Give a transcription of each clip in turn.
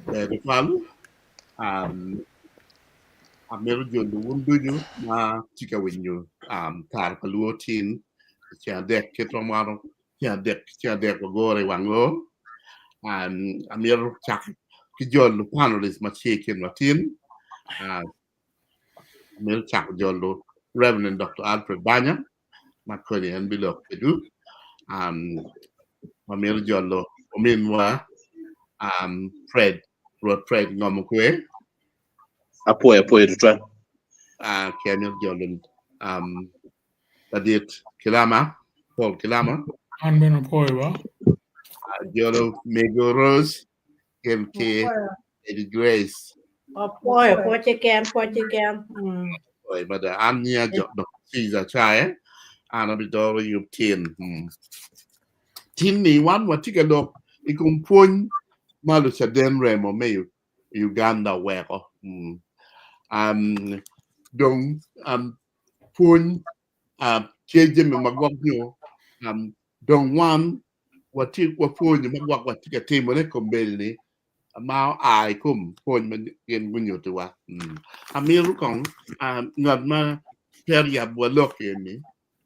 Ber tutwal. Um, amito jolo wun ducu ma tye ka winyo um, kare pa luo tin ceng adek kit ma mwano ceng adek ceng adek wagure i wang loo. Um, amito cak ki jolo panelist ma tye i kinwa tin. Uh, amito cako jolo Reverend Dr. Alfred Banya ma koni en bilok kwedwu. Um, wamito jolo ominwa um, Fred, Rwot Fred Ngomo Kwe. Apwoyo apwoyo tutwal. Uh, ki amito jolo um, ladit Kilama, Paul Kilama. An bene apwoyo ba. Uh, jolo Mego Rose gin ki Lady Grace. Apwoyo, pwoc keken, pwoc keken. Mm. Oi, mada an nyinga Dr. Caesar Cae, an abidoro yub tin. Mm. Tin ni wan watye ka lok i kom pwony ma Lucaden remo me Uganda oweko. Mm. Um, dong um, pwony uh, tye jami ma gwok nyo um, dong wan watye wapwonyo ma gwok watye ka timone i kom bedi-ni ma oa i kom pwony ma gin gunyutiwa. Amito kong ngat ma twero yabo wa lok eni,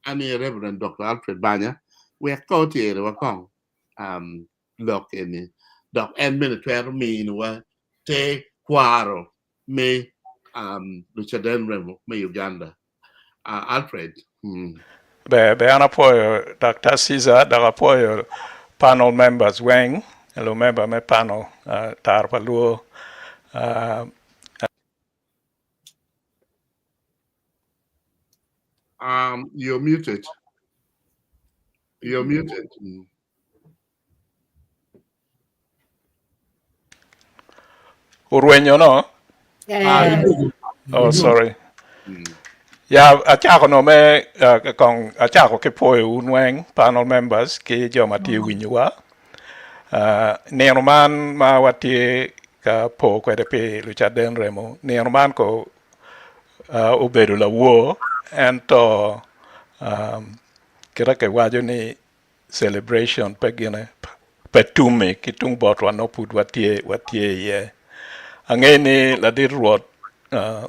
an aye Reverend Doctor Alfred Banya, wek ka otyeriwa kong lok eni, dok en bene twero miniwa te kwaro me Lucaden Remo me Uganda. Alfred. Ber ber an apwoyo Daktar Caesar dok apwoyo panel members weng lumemba me panel taro pa luo. Um, you're muted. You're muted. Orwenyo no? Oh, sorry. Ya acako no me uh, kong acako ki pwoyo wun weng panel members ki jo ma tye winyowa. Uh, nino man ma watye ka po kwede pi Lucaden Remo, nino man ko uh, obedo lawor ento um, kita kiwaco ni celebration pe gine pe tumi ki tung botwa nongo pud watye watye iye. Angeyo ni ladit Rwot uh,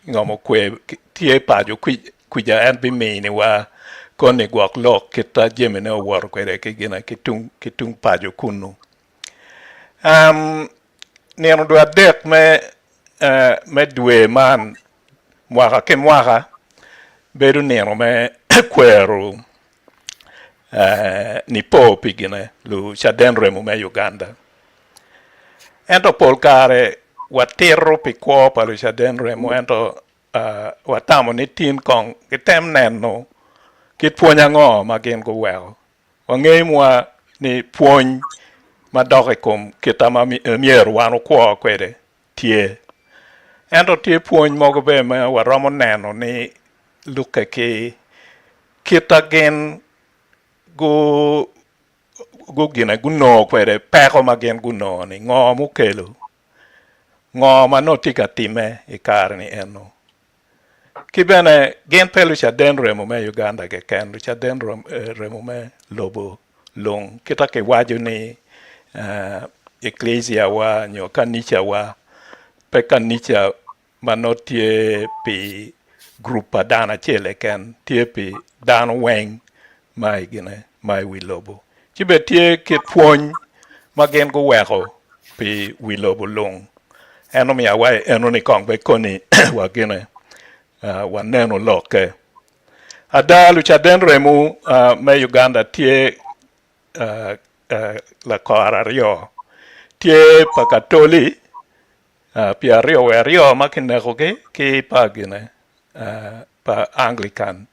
ngomo kwe tye paco kwica en biminiwa koni gwok lok kita jamine owoto kwede ki gine ki tung ki tung paco kunu. Um, nino dwe adek me uh, me dwe man mwaka ki mwaka bedo nino me kwero nipo pi gine Lucaden remo me Uganda. Ento pol kare watito pi kwo pa Lucaden remo ento watamo ni tin kong kitem neno kit pwony ango ma gin guweko. Wangeyo mwa ni pwony madok i kom kita ma myero wan okwo kwede tye. Ento tye pwony mogo bene ma waromo neno ni lukke ki kita gin gu gugine gunongo kwede peko ma gin gunongo ni ngo mukelo ngo ma nongo tye ka time i kare ni eno ki bene gin pe lucaden remo me Uganda keken lucaden remo me lobo lung kita kiwaco ni eklesia wa nyo kanica wa pe kanica ma nongo tye pi gurup pa dano acel keken, tye pi dano weng ma i gine ma i wi lobo. Ci bene tye kit pwony ma gin guweko pi wi lobo lung. En omiyo awaco eno ni kong bed koni wa gine waneno lokke. Ada Lucaden remo me Uganda tye lakor aryo, tye pa Katoli pyeraryo wiye aryo ma kinekogi ki pa gine pa Anglican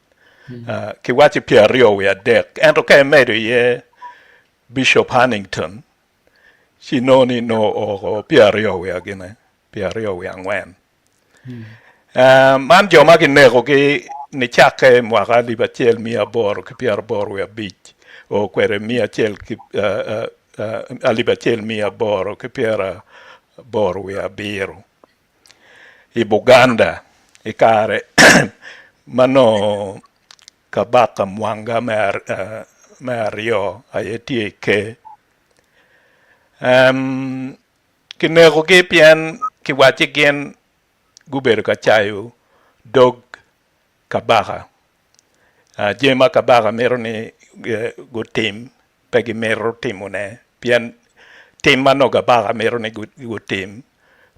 kiwaco pyeraryo wiye adek ento ka imedo iye Bishop Hannington ci nongo ni nongo oo pyeraryo wiye gine pyeraryo wiye angwen. Man jo ma kinekogi nicakke i mwaka alip acel miya aboro ki pyeraboro wiye abic o kwede miya acel ki alip acel miya aboro ki pyeraboro wiye abiro i Buganda i kare ma nongo Kabaka Mwanga me aryo aye tye i ker. Kinekogi pien kiwacci gin gubedo ka cayo dog kabaka. Jami ma kabaka mito ni gutim pe gimito timone pien tim ma nongo kabaka mito ni gutim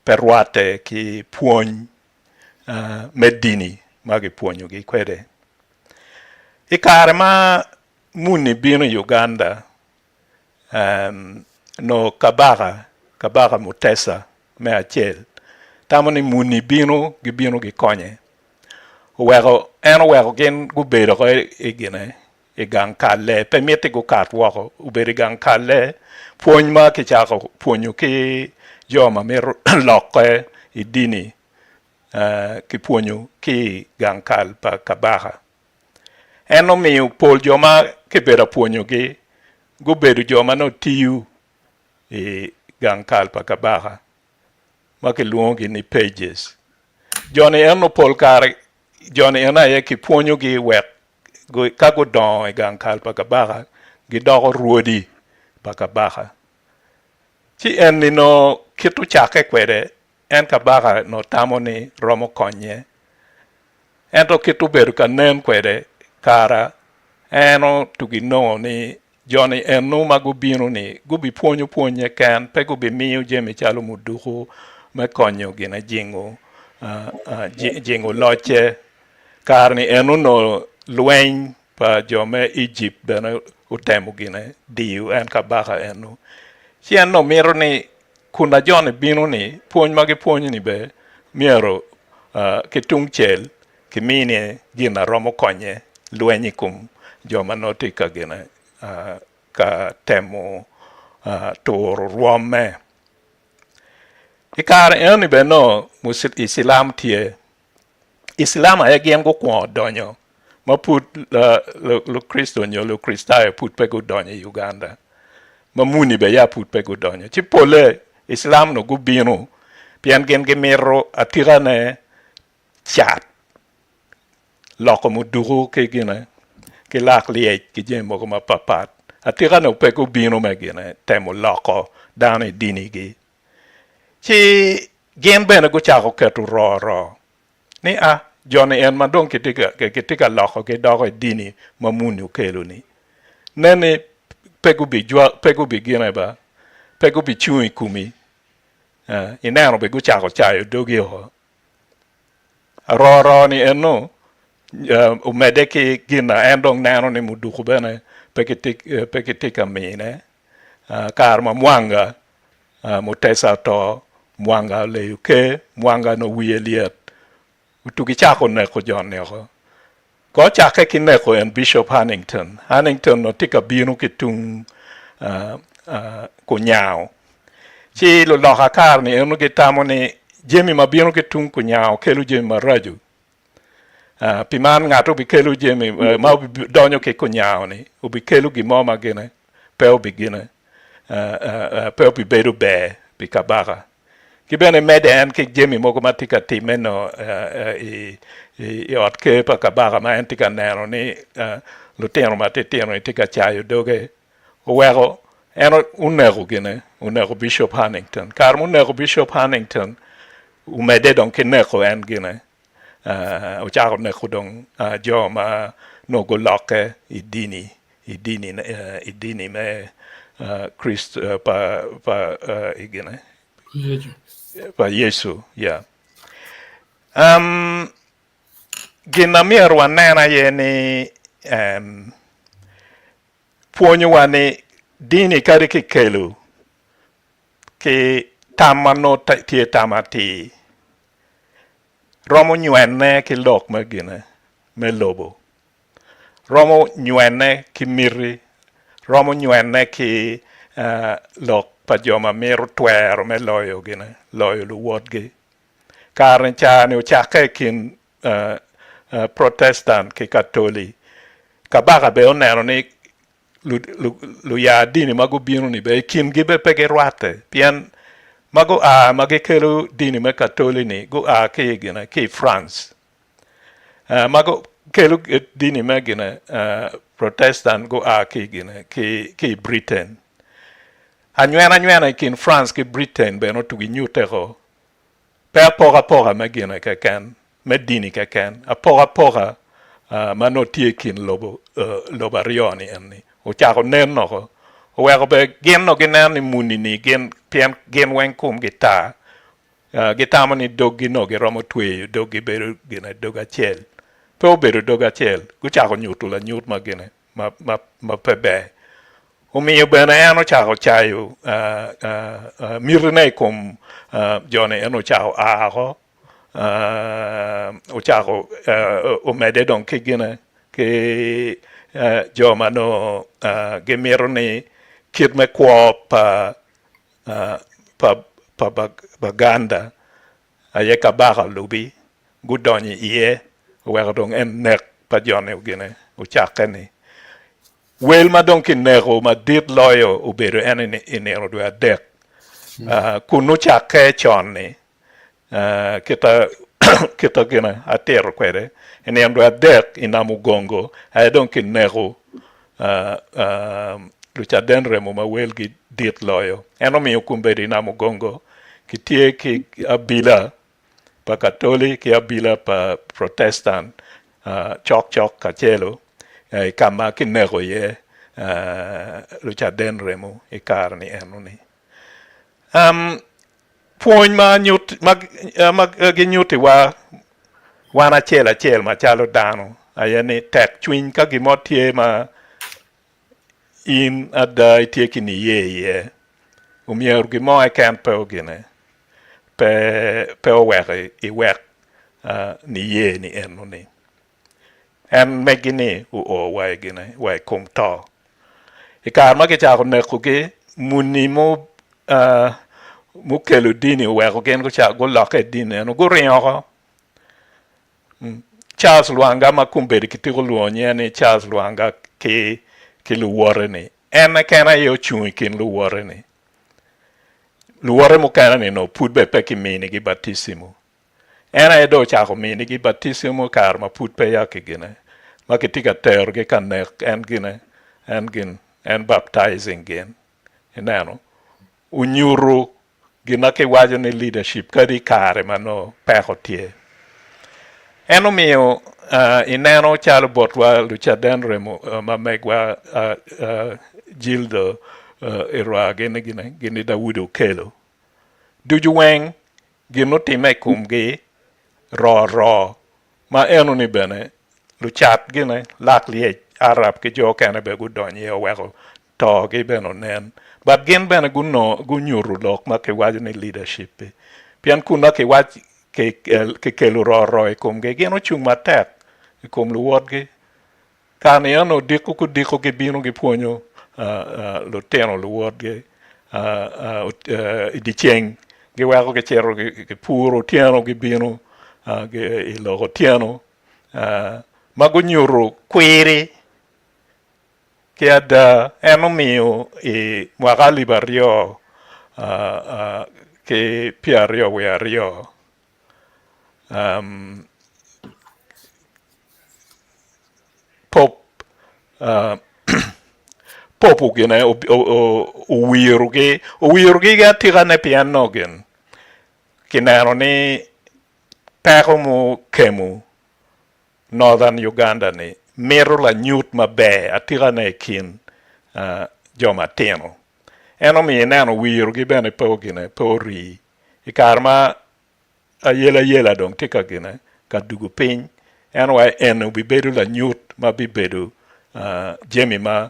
pe rwatte ki pwony me dini ma kipwonyogi kwede. I kare ma muni bino i Uganda, Nongo kabaka, kabaka Mutesa me acel tamo ni muni bino gibino gikonye oweko en oweko gin gubedo oko i gine i gang kalle pe miti gukat woko obedo i gang kalle pwony ma kicako pwonyo ki jo ma mito lokke i dini kipwonyo ki i gang kal pa kabaka. En omiyo pol jo ma kibedo ka pwonyogi gubedo jo ma nongo tiyo i gang kal pa kabaka ma kilwongogi ni pages. Jo-ni eno pol kare jo-ni eno aye kipwonyogi wek ka gudongo i gang kal pa kabaka gidoko rwodi pa kabaka. Ci enni nongo kit ocakke kwede En kabaka onongo tamo ni romo konye, ento kit obedo ka nen kwede kara en otugi nongo ni jo-ni eno ma gubino-ni gubipwonyo pwonye ken, pe gubimiyo jami calo muduku me konyo gine jingo jingo locce. Kare-ni en onongo lweny pa jo me Ejipt bene otemo gine diyo en kabaka eno, ci en onongo mito ni Kun a jo-ni bino-ni, pwony ma gipwonyo-ni bene myero ki tungcel kimine gin ma romo konye lweny i kom jo ma nongo tye ka gine ka temo turo rwomme. I kare enoni bene nongo Icilam tye. Icilam aye gin gukwongo donyo ma pud Lukricito nyo Lukricitayo pud pe gudonyo i Uganda, ma muni bene ya pud pe gudonyo. Ci polle Icilam onongo gubino pien gin gimito atikane cat, loko muduku ki gine ki lak lyec ki jami mogo mapatpat. Atikane pe gubino me gine temo loko dano i dinigi. Ci gin bene gucako keto roro ni, A, jo-ni en ma dong kitye ka lokogi doko i dini ma muni okelo-ni, nen ni pe gubigine ba, pe gubicung i komi. Ineno bene gucako cayo dogi oko. Aroro-ni eno omedde ki gin ma en dong neno ni muduku bene pe kitye ka mine. Kare ma Mwanga Mutesa oto, Mwanga oleyo ker, Mwanga onongo wiye lyet, otugi cako neko jo-ni oko. Ko ocakke ki neko en Bishop Hannington. Hannington onongo tye ka bino ki tung Kunyango. Ci luloka kare-ni eno gitamo ni jami ma bino ki tung Kunyango kelo jami maraco. Pi man ngat obikelo jami ma obidonyo ki kunyango-ni obikelo gin mo ma gine pe obigine pe obibedo ber pi kabaka. Ki bene imedde en ki jami mogo ma tye ka timme nongo i ot ker pa kabaka ma en tye ka neno ni lutino matitino-ni tye ka cayo doge oweko en oneko gine oneko Bishop Hannington. Kare ma oneko Bishop Hannington omedde dong ki neko en gine ocako neko dong jo ma nongo gulokke i dini i dini i dini me Kricito pa pa i gine pa Yecu yeah. Um, gin ma myero wanen aye ni um, pwonyowa ni dini kadi kikelo ki tam ma nongo tye tam atir romo nywene ki lok me gine me lobo, romo nywene ki miti, romo nywene ki lok pa jo ma mito twero me loyo gine, loyo luwotgi. Kare ca-ni ocakke i kin Protestant ki Katoli. Kabaka bene oneno ni luya dini ma gubino-ni bene i kingi bene pe girwatte pien ma gua ma gikelo dini me Katoli-ni gua ki i gine ki i France ma gukelo dini me gine Protestant gua ki i gine ki i Britain. Anywena nywena i kin France ki Britain bene otugi nyuteko pe apokapoka me gine keken, me dini keken, apokapoka ma nongo tye i kin lobo lobo aryo-ni eni ocako nen oko oweko bene gin onongo gineno ni muni-ni gin pien gin weng komgi tar gitamo ni doggi nongo giromo tweyo doggi bedo gine dog acel. Pe obedo dog acel, gucako nyuto lanyut ma gine ma pe ber. Omiyo bene en ocako cayo mitine i kom jo-ni, en ocako a oko, ocako omedde dong ki gine ki jo ma nongo gimito ni kit me kwo pa Baganda aye kabaka olubi gudonyo iye oweko dong en nek pa joni gine ocakke-ni. Wel ma dong kineko madit loyo obedo en i nino dwe adek kun ocakke con-ni kita gine atito kwede i nino dwe adek i Namugongo aye dong kineko Lucaden remo ma welgi dit loyo. En omiyo kombeddi i Namugongo kitye ki abila pa Katoli ki abila pa Protestant cokcok kacelo i ka ma kineko iye Lucaden remo i kare-ni eno-ni. Pwony ma ginyutiwa wan acel acel macalo dano aye ni tek cwiny ka gin mo tye ma in ada itye ki niye iye omyero gin mo keken pe ogine pe owek iwek niye ni enoni. En megi-ni oo wa i gine, wa i kom to. I kare ma kicako nekogi, muni mukelo dini oweko gin gucako gulokke i dini eno, guringo oko. Charles Lwanga ma kombeddi kitiko lwongo nyinge ni Charles Lwanga ki luwote-ni, en keken aye ocung i kin luwote-ni. Luwote mukene-ni onongo pud bene pe kiminigi baticimo. En aye dong ocako minigi baticimo i kare ma pud peya kigine, ma kitye ka terogi ka nek en gine, en gin, en baptizing gin. Ineno? Onyuto gin ma kiwaco ni leadership kadi i kare ma nongo peko tye. En omiyo ineno calo botwa Lucaden remo ma megwa Jildo Irwa gini gine, gini Daudi Okello ducu weng Gin mutimme i komgi roo roo ma enoni bene lucat gine lak lyec Arab ki jo okene bene gudonyo iye oweko togi bene onen but gin bene gunyuto lok ma kiwaco ni leadership-pi pien kun ma kiwac kikelo roo roo i komgi gin ocung matek i kom luwotgi. Kare-ni eno odiko ki odiko gibino gipwonyo lutino luwotgi i dyeceng giweko gicito gipuro otyeno gibino i lok otyeno ma gunyuto kwiri ki ada en omiyo i mwaka alip aryo ki pyeraryo wiye aryo Pope gine owirogi, owirogi atikane pien nongo gin kineno ni peko mukemo Northern Uganda ni mito lanyut maber atikane i kin jo matino. En omiyo ineno wirogi bene pe ogine pe orii I kare ma ayelayela dong tye ka gine ka dugo piny, en wa eni obibedo lanyut ma bibedo jami ma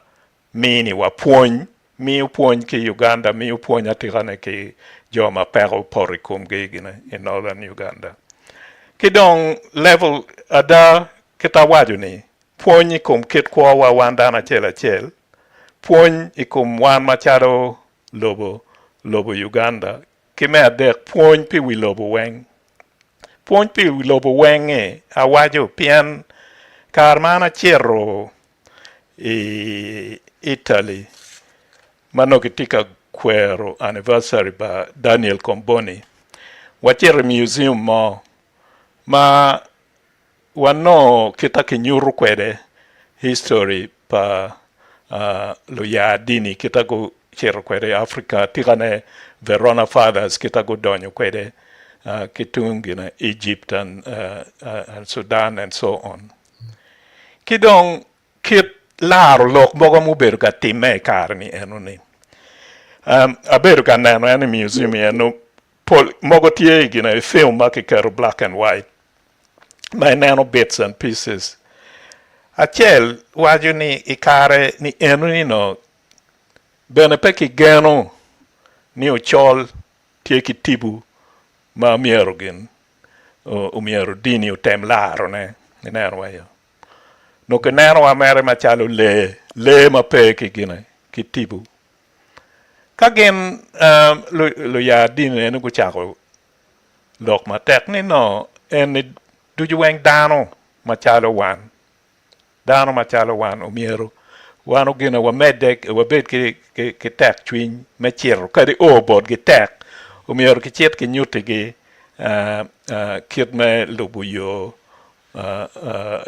miniwa pwony, miyo pwony ki Uganda, miyo pwony atikane ki jo ma peko opoto i komgi gine i Northern Uganda. Ki dong level ada kit awaco ni pwony i kom kit kwowa wan dano acel acel, pwony i kom wan macalo lobo lobo Uganda ki me adek pwony pi wi lobo weng. Pwony pi wi lobo weng-ngi awaco pien kare ma an acito i Italy ma nongo kitye ka kwero anniversary pa Daniel Comboni wacito i museum mo ma Wanongo kit ma kinyuto kwede history pa luya dini kit ma. cito kwede i Africa tikane Verona Fathers kita gudonyo kwede ki tung gine Egypt and Sudan and so on. Ki dong kit laro lok mogo mubedo ka timme i kare-ni eno-ni. Abedo ka neno en i museum eno, pol mogo tye i gine i film ma kiketo black and white ma ineno bits and pieces. Acel waco ni i kare-ni eno-ni no bene pe kigeno ni ocol tye ki tipo ma myero gin omyero dini otem larone. Ineno wa yo? Nongo kinenowa mere macalo lee, lee ma pe ki gine, ki tipo. Ka gin luya dini eni gucako lok matek ni no eni ducu weng dano macalo wan, dano macalo wan omyero wan ogine wamedde wabed ki tek cwiny me cito kadi o botgi tek omyero kicit kinyutigi kit me lubo yo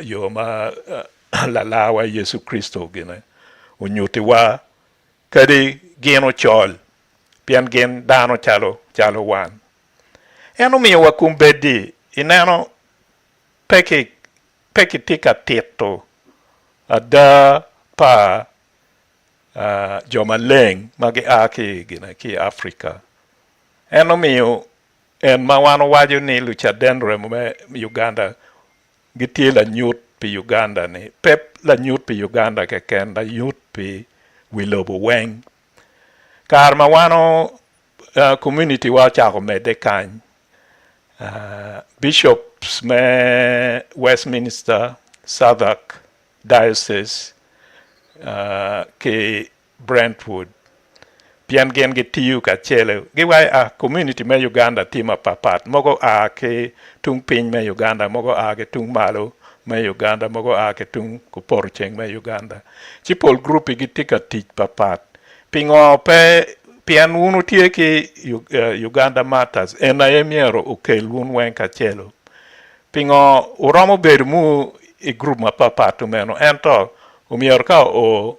yo ma Lalawa Yecu Kricito gine onyutiwa, kadi gin ocol, pien gin dano calo calo wan. En omiyowa kombeddi ineno pe ki pe kitye ka tito ada pa jo maleng ma gia ki gine ki i Afrika. En omiyo En ma wan owaco ni Lucaden remo me Uganda gitye lanyut pi Uganda ni pe lanyut pi Uganda keken lanyut pi wi lobo weng. Kare ma wan community wa ocako medde kany Bishops me Westminster, Southwark Diocese ki Brentwood pien gin gitiyo kacel. Giwaco a community me Uganda tye mapapat mogo oa ki tung piny me Uganda mogo oa ki tung malo me Uganda mogo oa ki tung kupoto ceng me Uganda ci pol gurupi gitye ka tic papat. Pingo pe pien wun wutye ki Uganda Martyrs en aye myero okel wun weng kacelu. Pingo wuromo bedo mu i gurup mapapat kumeno ento omyero ka oo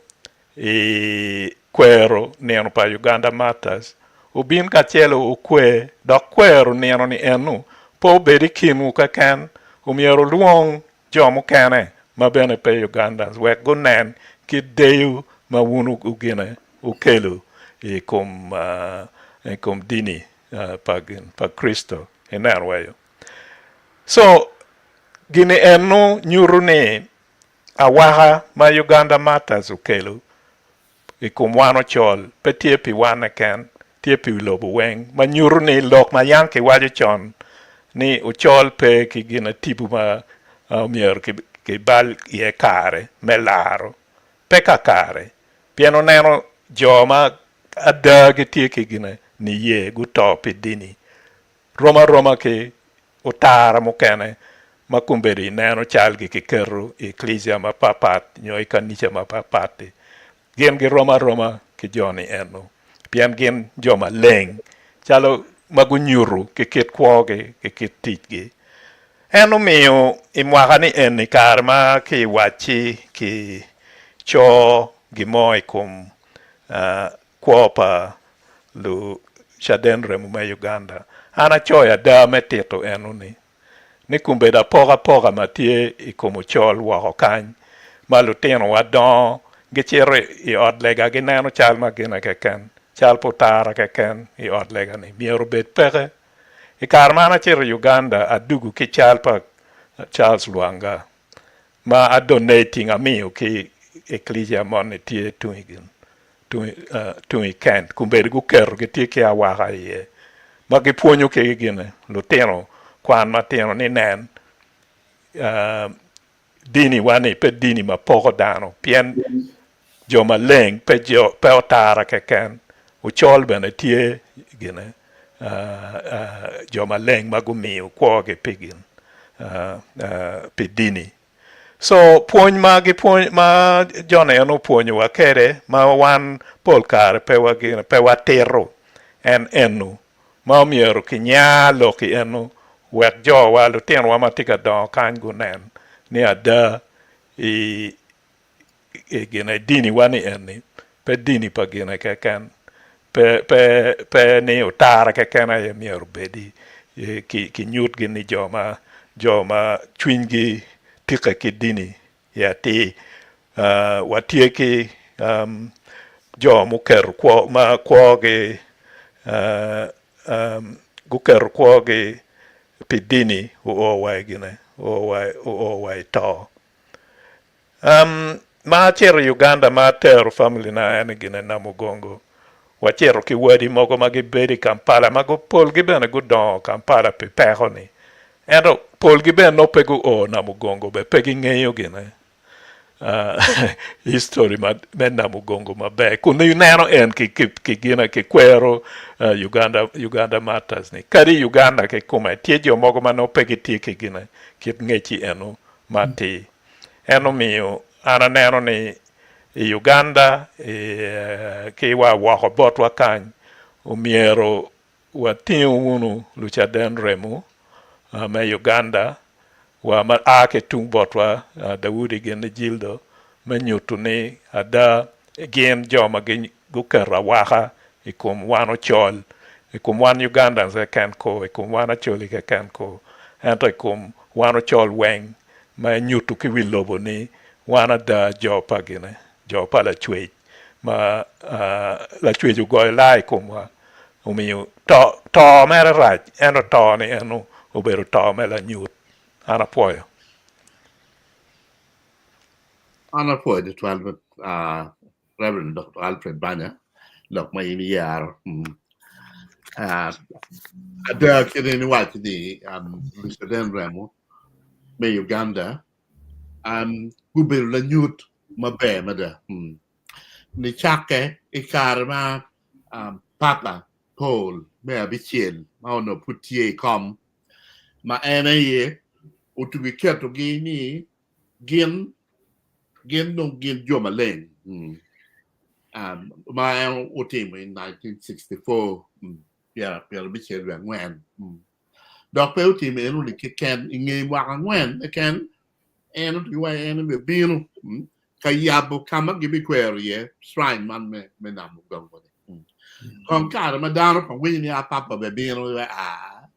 i kwero nino pa Uganda Martyrs, wubin kacel wukwer, dok kwero nino-ni eno pe obed i kinwu keken, omyero wulwong jo mukene ma bene pe Ugandans wek gunen kit deyo ma wun wugine wukelo i kom i kom dini pa Kricito. Ineno wayo? So gini eno nyuto ni Awaka ma Uganda Martyrs okelo i kom wan ocol pe tye pi wan keken, tye pi wi lobo weng ma nyuto ni lok ma yam kiwaco con ni ocol pe ki gin tipo ma myero kibal iye kare me laro pe kakare pien oneno jo ma ada gitye ki gin niye guto pi dini rom aroma ki otara mukene ma kombeddi ineno calgi kiketo i eklesia mapatpat nyo i kanica mapatpat-ti, gin girom aroma ki jo-ni eno, pien gin jo maleng, calo ma gunyuto ki kit kwogi ki kit ticgi. En omiyo i mwaka-ni eni kare ma kiwacci ki co gin mo i kom kwo pa Lucaden remo me Uganda. An acoyo ada me tito enoni ni kombeddi apokapoka ma tye i kom ocol woko kany ma lutinowa dongo gicito i ot lega gineno cal ma gine keken, cal pa otara keken i ot lega-ni myero obed peke. I kare ma an acito i Uganda adugo ki cal pa Charles Lwanga. Ma a donating amiyo ki eklesia moni tye tung i gin tung i Kent kombeddi guketo gitye ki awaka iye ma gipwonyo ki gine lutino kwan matino ni nen dini wa ni pe dini ma poko dano pien jo maleng pe jo pe otara keken ocol bene tye gine jo maleng ma gumiyo kwogi pi gin pi dini. So pwony ma gipwony ma Jon en opwonyowa kwede ma wan pol kare pe wa gine pe watito en eno ma omyero kinya lok i eno wek jowa lutinowa ma tye ka dongo kany gunen ni ada i gine diniwa ni eni pe dini pa gine keken. Pe, pe, pe ni otara keken aye myero obedi ki, ki nyutgi ni jo ma, jo ma cwinygi tike ki dini i atir. Uh, watye ki um, jo muketo kwo, ma kwogi uh, um, guketo kwogi pi dini oo wa i gine, oo wa, oo wa i to. Um, ma acito i Uganda ma atero family na en i gine Namugongo. Wacito ki wadi mogo ma gibedo i Kampala ma polgi bene gudongo Kampala pi peko ni. Ento polgi bene nongo pe guo Namugongo bene pe gingeyo gine uh, history ma, me Namugongo maber. Kun ineno en ki, ki, ki gine ki kwero uh, Uganda, Uganda Martyrs ni. Kadi i Uganda kikome tye jo mogo ma nongo pe gitye ki gine kit ngecci eno matir. En omiyo an aneno ni i Uganda ki wa woko botwa kany omyero watingu wunu lucaden remo me Uganda wa ma a ki tung botwa Daudi gin ni Jildo me nyuto ni ada gin jo ma guketo awaka i kom wan ocol, i kom wan Ugandans keken ko, i kom wan Acholi keken ko, ento i kom wan ocol weng ma nyuto ki wi lobo ni wan ada jo pa gine, jo pa Lacwec ma Lacwec ogoyo laa i komwa omiyo to, to mere rac ento to ni eno obedo to me lanyut. An apwoyo. An apwoyo tutwal Reverend Dr. Alfred Banya lok ma in iyero. Ada kit in iwaco ni Lucaden Remo me Uganda gubedo lanyut maber mada nicakke i kare ma Papa Paul me abicel ma onongo pud tye i kom ma en aye otugi ketogi ni gin gin dong gin jo maleng ma en otimo i 1964 74. Dok pe otimo enoni keken, i nge mwaka angwen keken en otugi wa en bibino ka yabo ka ma gibikwero iye shrine man me Namugongo-ni. Kong kare ma dano kong winyo ni a papa bibino, a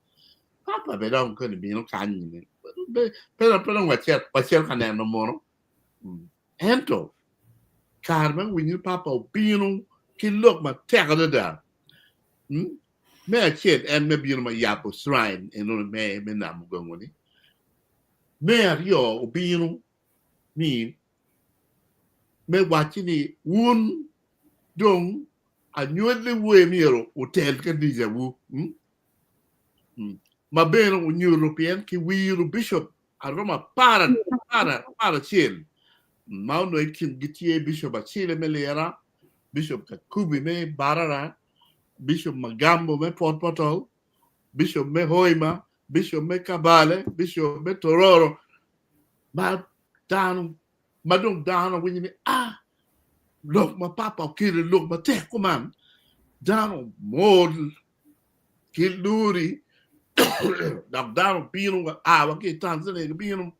Papa be dong koni bino kany pe pe dong wacit wacit ka neno mono. Ento kare ma winyo ni papa obino ki lok matek adada me acel en me bino ma yabo shrine enoni me me Namugongo ni me aryo obino ni me wacci ni wun dong anywalli wu aye myero wutel kanicawu. Ma bene onyuto pien kiwiro bicop aromo aparacel ma onongo i kingi tye Bicop Acile me Lira, Bicop Kakubi me Barara, Bicop Magambo me Port Portal, Bicop me Hoima, Bicop me Kabale, Bicop me Tororo, ma dano ma dong dano winyo ni a lok ma papa okelo lok matek kuman dano mol ki luri dok dano bino a wa ki i Tanzania gibino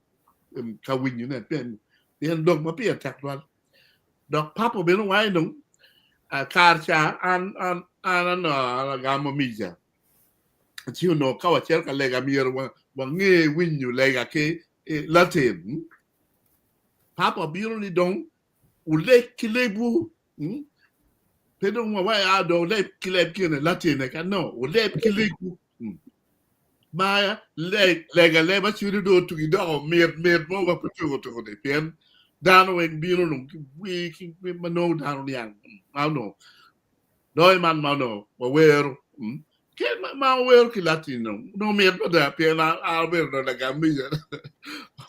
ka winyone pien pien lok ma pire tek twal dok papa bene owaco dong kare ca an an an anongo agamo mica ci onongo ka wacito ka lega myero wange winyo lega ki Latin. Papa obino ni dong wuleg ki lebwu. Pe dong wawaco a dong wuleb ki leb gine Latin eka no wuleb ki lebwu. Ma lega leb acwili dong otugi doko mit mit mo ma pe tuko tuko ni pien dano weng bino dong ki wer ki ma nongo dano niang ma onongo Loyo man ma onongo wawero ki ma wawero ki Latin onongo mit mada pien an abedo dong lagam mica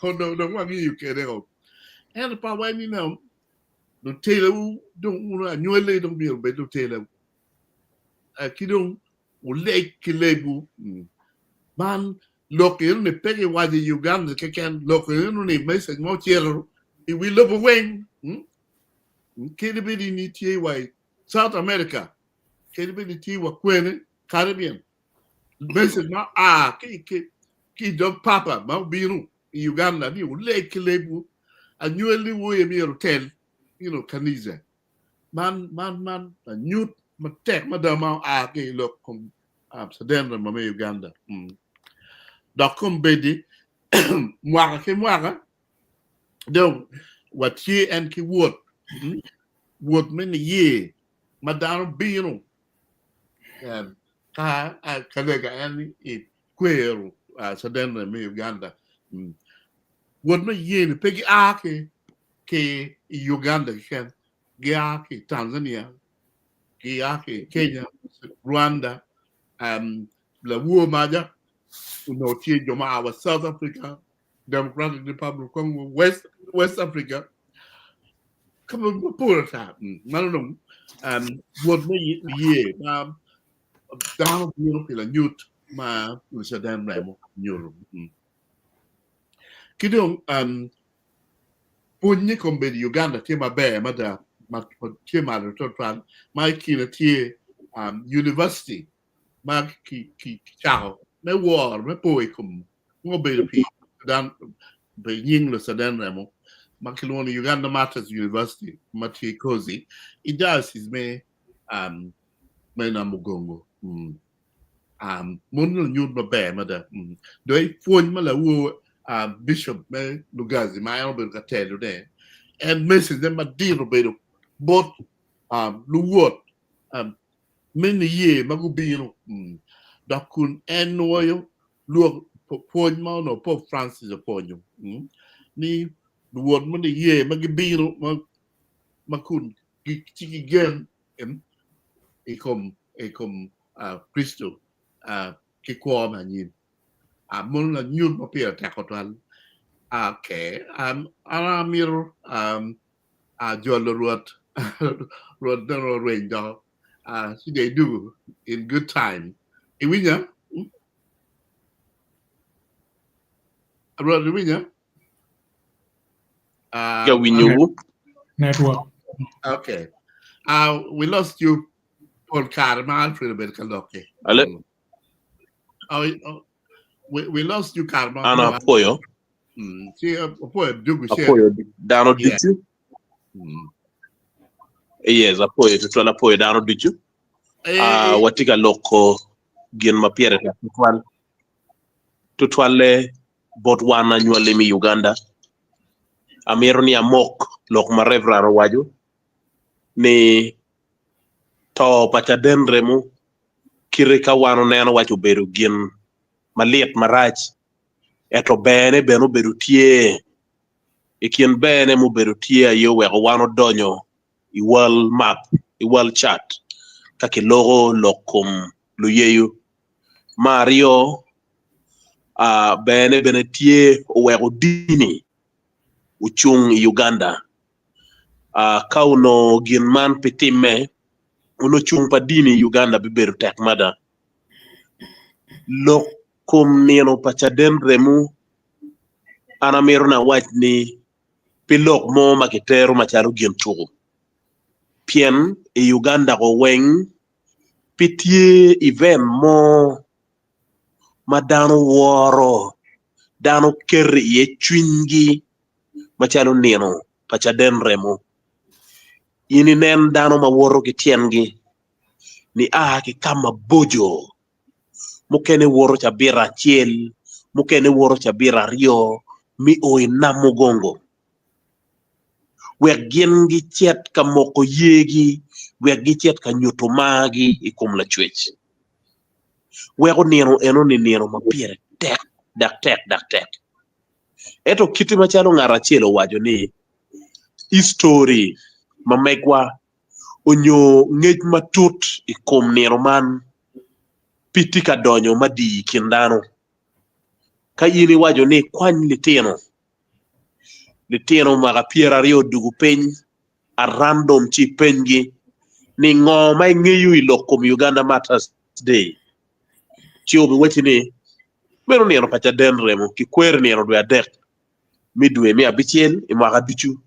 onongo dong wangiyo kwede o. Ento pe awaco ni no lutelawu dong wun anywali dong myero obed lutelawu ki dong wuleg ki lebwu. Man lok eno ni pe kiwaco i Uganda keken lok eno ni message ma ocito i wi lobo weng kadi bed in itye wa i South America, kadi bed itye wa kwene, Caribbean, message ma a ki ki ki i dog papa ma obino i Uganda ni wuleg ki lebwu, anywali wu aye myero otel you know, kanisa. Man man man lanyut. matek mada ma oa ki i lok kom caden remo me Uganda. Dok kombeddi mwaka ki mwaka dong watye en ki wot, wot me niye ma dano bino ka ka lega en i kwero caden remo me Uganda. Wot me ye-ni pe gia ki ki i Uganda keken, gia ki i Tanzania, gia ki i Kenya, Rwanda, lawor maca onongo tye jo ma a wa South Africa, Democratic Republic of Congo, West, West Africa, ka mapol ata. Mano dong wot me ye ma dano bino pi lanyut ma Lucaden remo nyuto. Ki dong Pwony ni kombeddi Uganda tye maber mada ma tye malo twatwal ma i kine tye university ma kicako me woro me po i kom ngo obedo pi pi nying Lucaden Remo ma kilwongo ni Uganda Martyrs University ma tye i Kozi i diocese me me Namugongo. Mon lunyut maber mada. Dong i pwony ma lawor Bishop me Lugazi ma en obedo ka telone, en message ne madit obedo bot luwot me niye ma gubino dok kun en nwoyo lwok pwony ma onongo Pope Francis opwonyo ni luwot me niye ma gibino ma kun gitye ki gen i kom i kom Kricito ki kwo me anyim. Mono lanyut ma pire tek tutwal. Okay, an amito jolo Rwot, Rwot dong orweny doko ci dong idwogo in good time. Iwinya? Rwot iwinya? Ka winyowu. Network. Okay. We lost you pol kare ma Alfred obedo ka lokke. Ale. Oh, oh, we lost you kare ma An apwoyo. Ci apwoyo dugu share. Apwoyo dano ducu. Yes, apwoyo tutwal apwoyo dano ducu. Watye ka loko gin ma pire tek tutwal. Tutwalle bot wan anywali me Uganda. Amito ni amok lok ma Reverend owaco ni to pa caden remo kite ka wan oneno waci obedo gin malit marac ento berne bene obedo tye. I kin berne mubedo tye aye oweko wan odonyo i world map, i world chart ka kiloko lok kom luyeyo. Me aryo, berne bene tye oweko dini ocung i Uganda. Ka onongo gin man pe timme, onongo cung pa dini i Uganda bibedo tek mada. Lok kom nino pa caden remo, an amito ni awac ni pe lok mo ma kitero macalo gin tuko pien i Uganda ko weng pe tye event mo ma dano woro, dano keto iye cwinygi macalo nino pa caden remo. In inen dano ma woto ki tyengi nia ki ka maboco, mukene woto cabit acel, mukene woto cabit aryo me o i Namugongo. wek gin gicit ka moko yegi, wek gicit ka nyuto margi i kom Lacwec. Weko nino enoni nino ma pire tek dok tek dok tek. Ento kite macalo ngat acel owaco ni, History ma megwa onyo ngec matut i kom nino man pe tye ka donyo madii i kin dano. Ka in iwaco ni kwany litino, litino mwaka pyeraryo odwogo piny at random ci ipenygi ni ngo ma ingeyo i lok kom Uganda Martyrs Day ci obiwacci ni meno nino pa caden remo kikwero nino dwe adek me dwe me abicel i mwaka ducu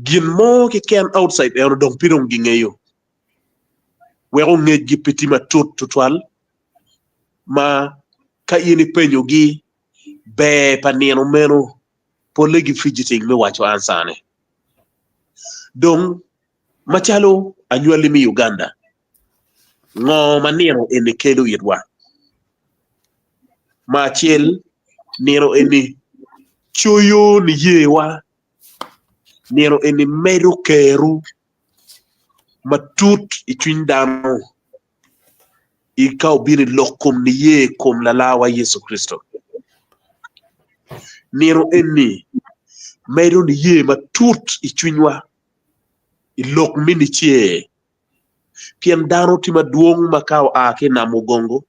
gin mo keken outside eno dong pe dong gingeyo weko ngecgi pe tye matut tutwal ma ka in ipenyogi ber pa nino meno, polle gi fidgeting me waco answer ne. Dong Macalo anywali me Uganda, ngo ma nino eni kelo itwa? Ma acel, nino eni coyo niyewa, nino eni medo keru matut i cwiny dano i ka obino i lok kom niye i kom Lalawa Yecu Kricito. Nino eni medo niye matut i cwinywa i lok me nicer, pien dano tye madwong ma ka oa ki i nam ogongo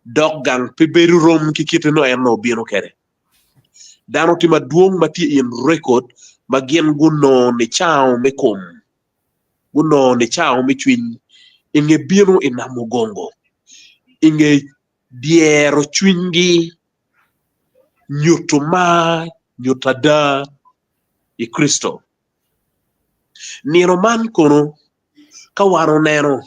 dok gang pe bedo rom ki kite nongo en nongo obino kwede. Dano tye madwong ma tye in record ma gin gunongo nicango me kom, gunongo nicango me cwiny i nge bino i nam ogongo, i nge dyero cwinygi, nyuto mar, nyuto ada i Kricito. Nino man kono ka wan oneno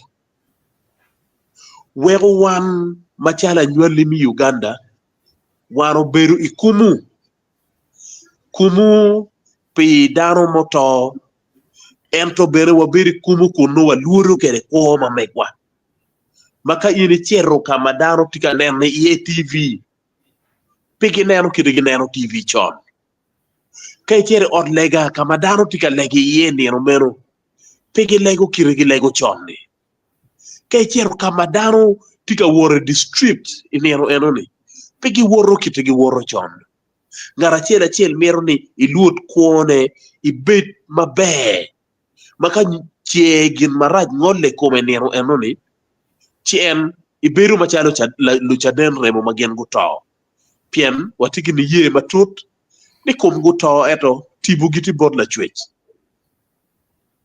weko wan macalo anywali me Uganda wan obedo i kumu, kumu pi dano muto ento bene wabedo i kumu kun nongo walwodo kwede kwo ma megwa ma ka in icito ka ma dano tye ka neno iye TV pe gineno kit ma gineno TV con. Ka icito i ot lega ka ma dano tye ka lego iye i nino meno, pe gilego kite gilego con-ni. Ka icito ka ma dano tye ka wot i distrit i nino eno-ni, pe giwoto kite giwoto con. Ngat acel acel mito ni elwod kwone ebed maber ma ka ce gin marac ngole i kome i nino eno-ni, ci en ebedo macalo lucaden remo ma gin guto. Pien watye ki niye matut ni komgi oto ento tibogi tye bot Lacwec.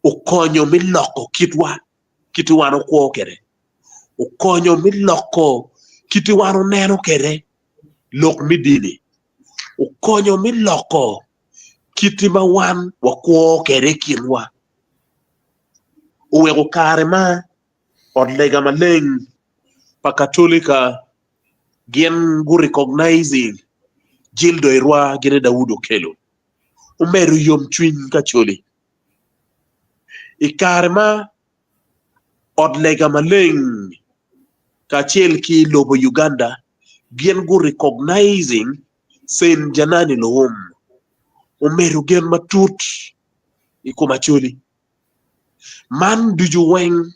Okonyo me loko kitwa, kit wan okwo kwede. Okonyo me loko kit wan oneno kwede lok me dini. Okonyo me loko kit ma wan wakwo kwede i kinwa. Oweko kare ma ot lega maleng pa Katolika gin gu recognizing Jildo Irwa gine Daudi Okello omedo yomcwiny ki Acholi. I kare ma ot lega maleng kacel ki lobo Uganda gin gu recognizing Sen Janani Luwum omedo gen matut i kom Acholi. Man ducu weng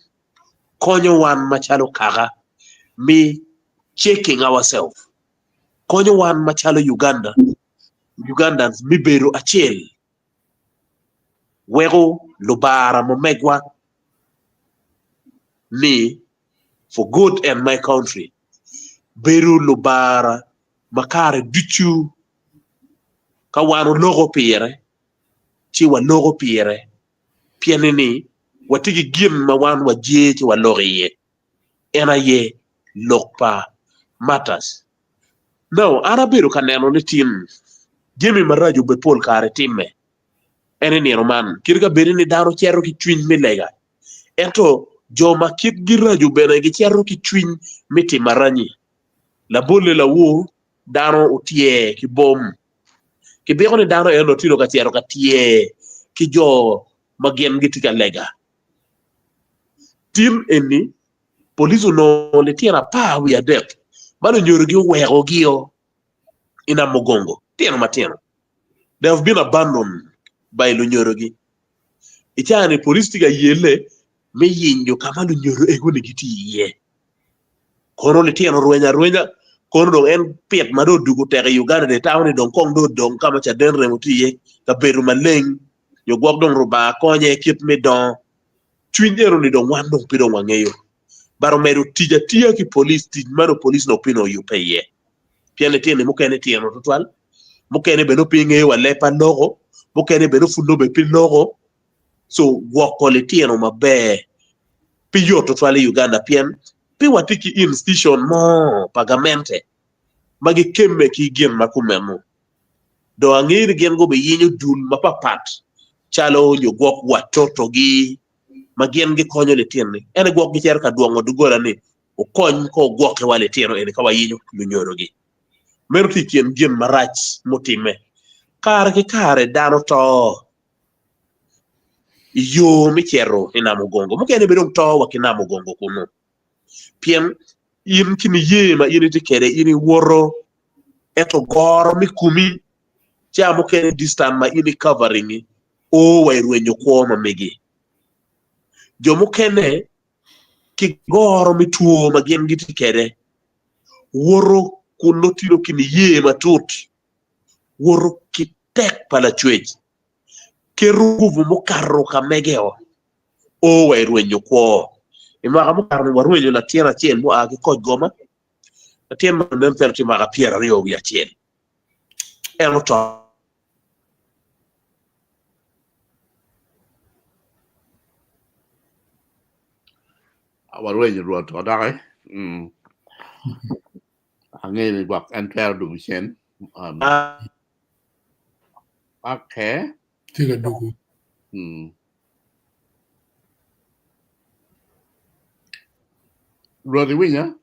konyo wan macalo kaka me checking ourself, konyo wan macalo Uganda, Ugandans me bedo acel weko lubara ma megwa ni for good and my country bedo lubara ma kare ducu ka wan oloko pire ci waloko pire pienni ni watye ki gin ma wan waje ci waloko iye, en aye lok pa Matters. Now, an abedo ka neno ni tin jami maraco bene pol kare timme en i nino man. Kit ka bedi ni dano cito ki cwiny me lega, ento jo ma kitgi raco bene gicito ki cwiny me timo aranyi. Labolle lawur, dano otyer ki bom. Kibiko ni dano eno tye dong ka cito ka tyer ki jo ma gin gitye ka lega. Tin eni, polic onongo litino 13 ma lunyodogi owekogio i Namugongo, tino matino. They have been abandoned by lunyodogi. I caa-ni polic tye ka yelle me yenyo ka ma lunyodo ego-ni gitye iye. Kono litino orwenyo arwenya, kono dong en pit ma dong odwogo tek i Uganda dong itamo ni dong kong dong odong ka ma caden remo tye iye, kabedo maleng, nyo gwok dong Rubanga konye kit me dongo. Cwiny eno-ni dong wan dong pe dong wangeyo. But omedo tic atiya ki polic, tic ma dong polic onongo pe onongo oyubbe iye. Pien litino-ni mukene tino tutwal, mukene bene nongo pe ngeyo wa leb pa loko, mukene bene pud nongo bene pe loko. So gwoko litino maber pe yot tutwal i Uganda pien pe watye ki institution mo pa gamente ma gikemme ki gin ma kumeno. Dong angeyo ni gin gubiyinyo dul mapapat calo nyo gwok watotogi ma gin gikonyo litino-ni. Ento gwok gicito ka dwongo doggola ni okony ko ogwoki wa litino eni ka wayinyo lunyodogi. Meno tye i kin gin marac mutimme. Kare ki kare dano to. I yo me cito i Namugongo. Mukene bene dong to wa ki Namugongo kunu. Pien in ki niye ma in itye kwede in iwoto ento goro me komi ca mukene distan ma in i covering-ngi o wa i rwenyo kwo ma megi. Jo mukene ki goro me two ma gin gitye kwede woto kun nongo tino ki niye matut, woto ki tek pa Lacwec, keto gubu mukato ka mege-o o wa i rwenyo kwo. I mwaka mukato-ni warwenyo latin acel mua ki koc goma, latin man nen calo tye mwaka pyeraryo wiye acel, en oto. Warwenyo Rwot odoki. Angeyo ni gwok en twero dwogo cen. Okay. Tye ka dwogo. Rwot iwinya?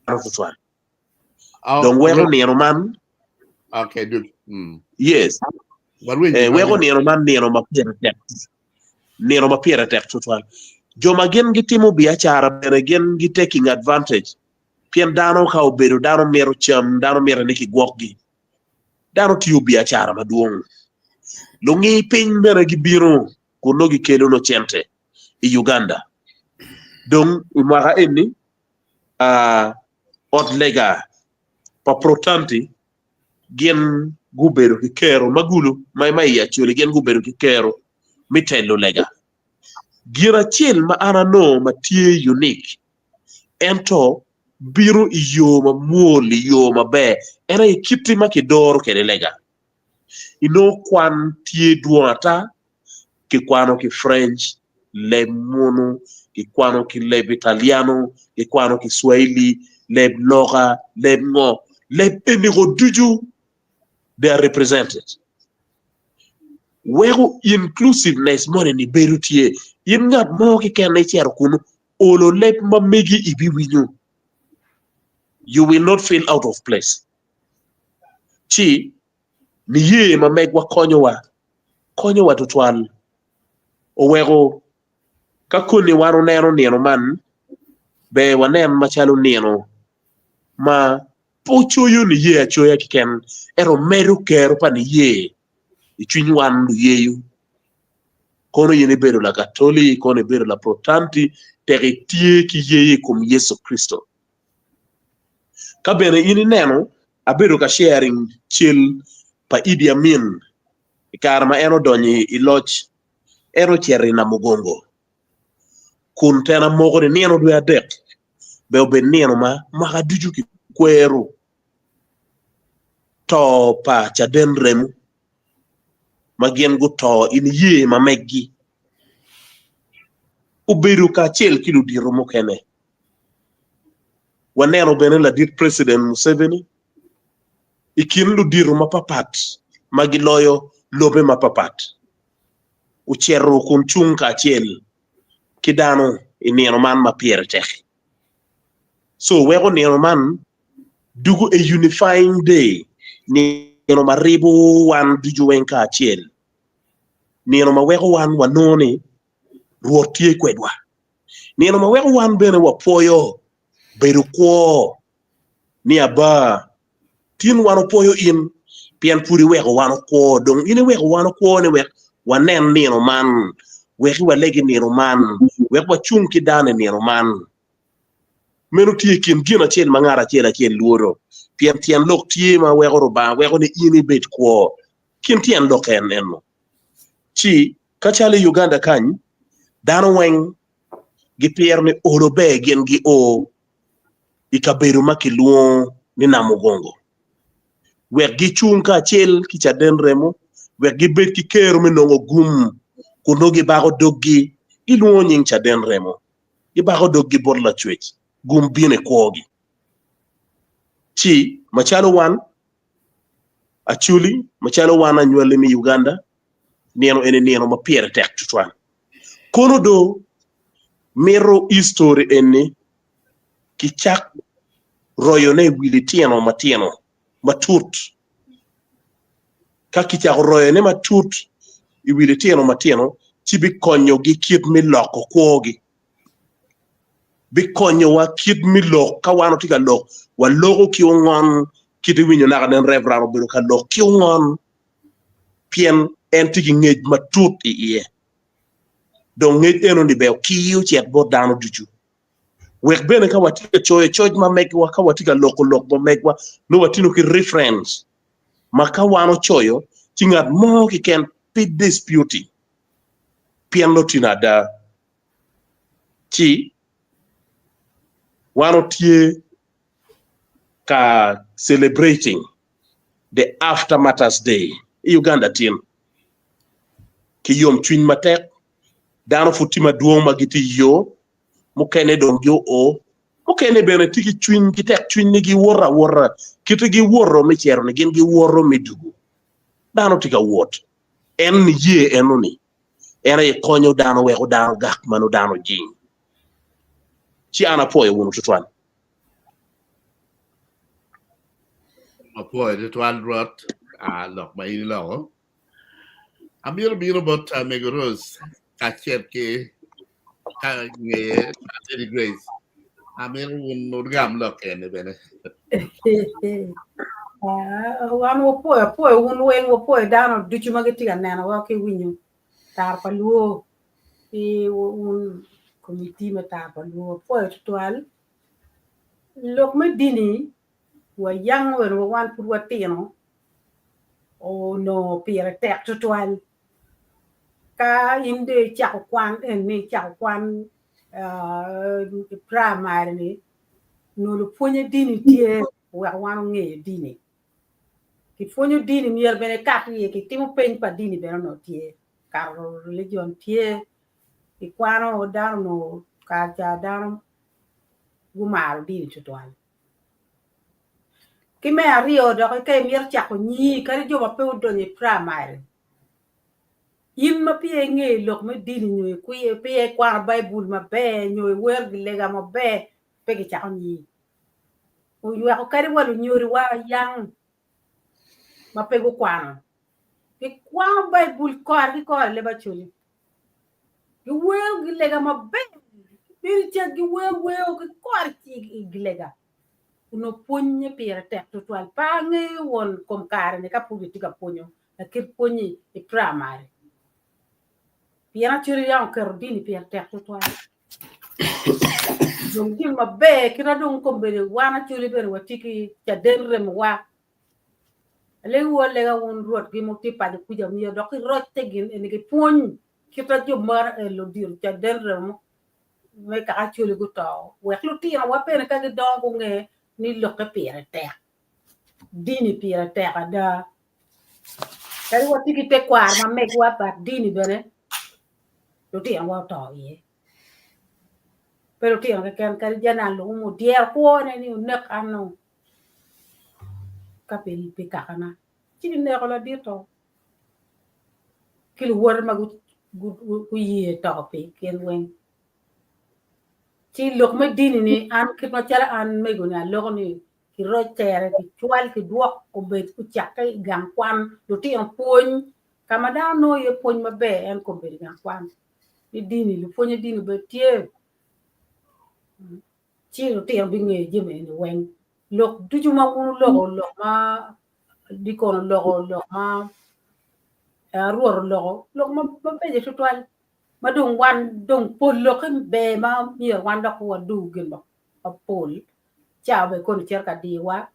Tutwal. Dong weko nino man. Okay, good. Mm. Yes. Eh, weko nino man nino ma pire tek. Nino ma pire tek tutwal. Jo ma gin gitimo biacara bene gin gi taking advantage. Pien dano ka obedo dano mito cam, dano mito ni kigwokgi. Dano tiyo biacara madwong. Lungi piny bene gibino kun nongo gikelo nongo cente i Uganda. Dong i mwaka eni ot lega pa Protanti gin gubedo ki kero ma gulu ma i Acholi gin gubedo ki kero me telo lega. Gin acel ma an anongo ma tye unique ento bino i yo mamwol i yo maber en aye kite ma kidoro kwede lega. Inongo kwan tye dwong ata kikwano ki French, leb munu, kikwano ki leb Italiano, kikwano ki Swahili, leb loka, leb ngo, leb eniko ducu they are represented. Weko inclusiveness moni ni bedo tye. In ngat mo keken icito kunu, olo leb ma megi ibiwinyo. You will not feel out of place. Ci niye ma megwa konyowa, konyowa tutwal. Oweko ka koni wan oneno nino man, ber wanen macalo nino ma pe ocoyo niye acoya keken, ento medo kero pa niye i cwiny wan luyeyo. Kono in ibedo Lakatoli, kono ibedo Laprotanti, tek itye ki yeyo i kom Yecu Kricito. Ka bene in ineno, abedo ka sharing cel pa Idi Amin i kare ma en odonyo i loc, en ocito i Namugongo kun tena moko ni nino dwe adek ber obed nino ma mwaka ducu kikwero to pa caden remo ma gin guto i niye ma meggi. Obedo kacel ki ludito mukene. Waneno bene ladit President Museveni i kin ludito mapapat ma giloyo lobe mapapat ocito kun cung kacel ki dano i nino man ma pire tek-ki. So weko nino man dugo a unifying day, nino ma ribo wan ducu weng kacel, nino ma weko wan wanongo ni Rwot tye kwedwa. Nino ma weko wan bene wapwoyo bedo kwo ni Aba, tin wan opwoyo in pien pud iweko wan okwo. Dong in iweko wan okwo ni wek wanen nino man, wek iwalegi nino man, wek wacung ki dano i nino man. Meno tye i kin gin acel ma ngat acel acel lworo, pien tyen lok tye ma weko Rubanga weko ni in ibed kwo. Kin tyen lok en eno. Ci Ka calo i Uganda kany, dano weng gipiro ni olo ber gin gio i kabedo ma kilwongo ni Namugongo wek gicung kacel ki caden remo wek gibed ki kero me nongo gum kun nongo gibako doggi gilwongo nying caden remo gibako doggi bot Lacwec gum bino i kwogi. Ci macalo wan Acholi, macalo wan anywali me Uganda, nino eni nino ma pire tek tutwal. Kono do mito history eni kicak royone i wi litino matino matut. Ka kicako royone matut i wi litino matino, ci bikonyogi kit me loko kwogi. Bikonyowa kit me lok. Ka wan watye ka lok, waloko ki ongon kit iwinyo naka nen Reverend obedo ka lok ki ongon pien en tye ki ngec matut i iye. Dong ngec enoni ber okir ocit bot dano ducu. Wek bene ka watye ka coyo coc ma megwa, ka watye ka loko lok ma megwa, nongo watino ki reference ma ka wan ocoyo ci ngat mo keken pe disputi pien nongo tino ada. Ci wan otye ka celebrating the after Martyrs Day i Uganda tin ki yomcwiny matek. Dano pud tye madwong ma gitye i yo, mukene dong gio, mukene bene tye ki cwiny ki tek cwiny ni giwoto awota. Kite giwoto me cito ni gin giwoto me dugu. Dano tye ka wot. En niye enoni en aye konyo dano weko dano gak ma nongo dano ojing. Ci an apwoyo wunu tutwal. Apwoyo tutwal Rwot lok ma in iloko. Amito bino bot Mego Rose kacel ki ka ngeye Lady Grace. Amito wun wugam lok eni bene. Wan wapwoyo apwoyo wun weng wapwoyo dano ducu ma gitye ka nenowa ki winyo tar pa luo ki wun komiti me tar pa luo apwoyo tutwal. Lok me dini wayango bene wa wan pud watino onongo pire tek tutwal ka in dong icako kwan eni icako kwan i primary ni onongo lupwonye dini tye oweko wan ongeyo dini kipwonyo dini myero bene ikat iye kitimo peny pa dini bene onongo tye kato religion tye kikwano dano onongo kare ca dano gumaro dini tutwal. Ki me aryo doki ka imito cako nyingi kadi jo ma pe odonyo i primary in ma peya ingeyo lok me dini nyo peya ikwano baibul maber nyo iwero gilega maber pe gicako nyingi. Oyweko kadi wa lunyodiwa yang ma pe gukwano gikwano baibul kore ki kore leb Acholi. Giwero gilega maber bedo cal giwero wer ki kore i gilega onongo pwonye pire tek tutwal pe angeyo won kom kare ni ka pud gitye ka pwonyo lakit pwonye i primary pien Acholi yam oketo dini pire tek tutwal dong gin maber kit ma dong kombeddi wan Acholi bene watye ki caden remowa Alegowu alega wun Rwot gin ma wutye paco kuca myero dok kirocce gin eni gipwony kit ma jo mara elo odiro caden remo me kaka Acholi guto wek lutinowa bene ka gidongo gunge ni lokke pire tek dini pire tek ada kadi watye ki tekwaro ma megwa but dini bene lutinowa oto iye. Pe lutino keken kadi janan lumu odyero kwone ni onek an nongo ka pi kakana ci gineko ladit-to ki luwote ma guye to pi gin weng. Ci lok me dini-ni an kit macalo an mego-ni aloko ni kiroc tere kicwal kidwok obed ocakke i gang kwan lutino pwony ka ma dano nongo iye pwony maber en kobedo i gang kwan ni dini lupwonye dini obed tye. Ci lutino bingeyo jami eni weng. Lok ducu ma wun wuloko, lok ma dikon oloko, lok ma Rwot oloko, lok mabeco tutwal ma dong wan dong pol lokke ber ma myero wan dok wadur gin mapol cawa bene kono cito ka diyowa.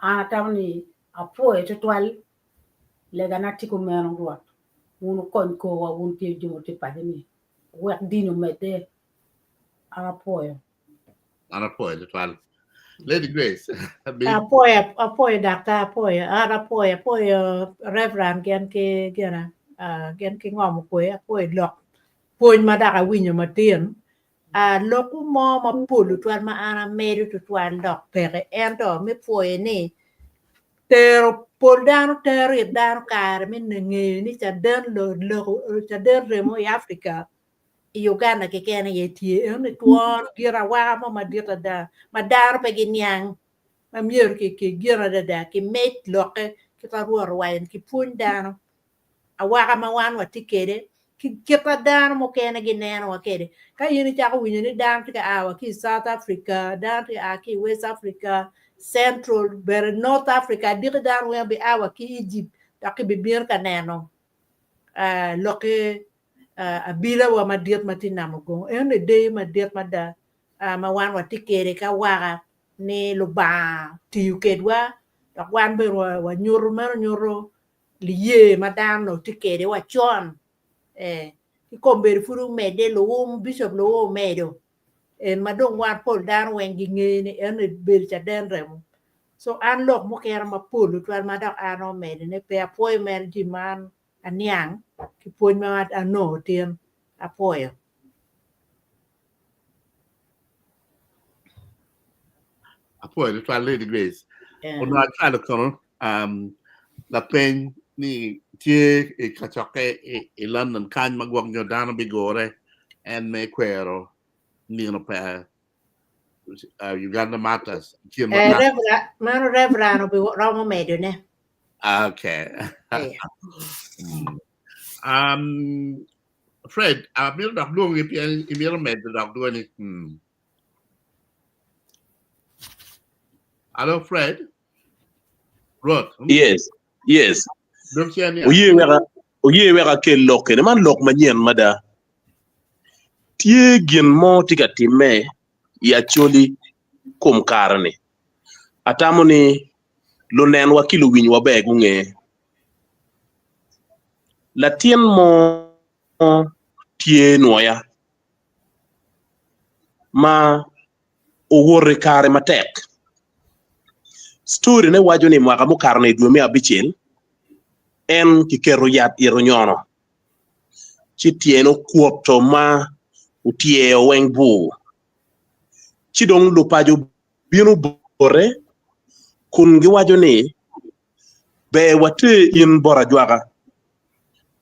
An atamo ni apwoyo tutwal legana tye kumeno Rwot wun wukony korwa wun tye jo ma tye paco-ni wek dini omedde. An apwoyo. An apwoyo tutwal. Lady Grace. Apwoyo, apwoyo daktar, apwoyo. An apwoyo, apwoyo Reverend gin ki gina, uh, gin ki ngom okwe, apwoyo lok pwony ma dok awinyo matin. Uh, lokwu mo mapol tutwal ma an amedo tutwal dok peke, ento me pwoyo ni tero pol dano tero it dano kare me ngeyo ni caden loko caden remo i Africa I Uganda keken aye tye eno ni twon gin awaka mo madit ada ma dano pe giniang ma myero ki gin adada ki med lokke. Kit ma Rwot owaco ni kipwony dano awaka ma wan watye kwede ki kit ma dano mukene ginenowa kwede. Ka in icako winyo ni dano tye ka a wa ki i South Africa, dano tye ka a ki i West Africa, Central, bene North Africa, adiki dano weng bia wa ki Egypt dok gibibino ka neno lokki abilawa madit ma tye i nam ogongo. Eno-ni deyo madit mada ma wan watye kwede ki awaka ni Lubanga tiyo kwedwa dok wan bene wanyuto meno nyuto liye ma dano onongo tye kwede wa con ee ki kombeddi pud omedde luwum bicop luwum omedo en ma dong wan pol dano weng gingeyo ni en obedo caden remo so an lok mukene mapol tutwal ma dok an omedone pe apwoyo mere jami ma an aniang ki pwony ma anongo tin apwoyo. Apwoyo tutwal Lady Grace. Onongo acwalo kono um, lapeny ni tye i kacokke i, i London kany ma gwok nyo dano bigure en me kwero nino pa uh, Uganda Martyrs. Kin Eh, Reverend, mano Reverend obiromo medone. Okay. Eh. Um, Fred, amito dok lwongi pien imito medo dok dwoni. Hmm. Hello, Fred. Rwot. Hmm? Yes, yes. Dok cen ya. Oye weka oye weka kel lok kene man lok manyen mada. Tye gin mo tye ka timme i Acholi kom kare-ni. Atamo ni lunenwa ki luwinywa ber gunge. Latin mo tye nwoya ma owoto i kare matek. Storine waco ni mwaka mukato-ni i dwe me abicel, en kiketo yat ito onyono ci tyene okwoto ma otyer weng bur ci dong lupaco obino bote kun giwaco ni Ber water in bot ajwaka,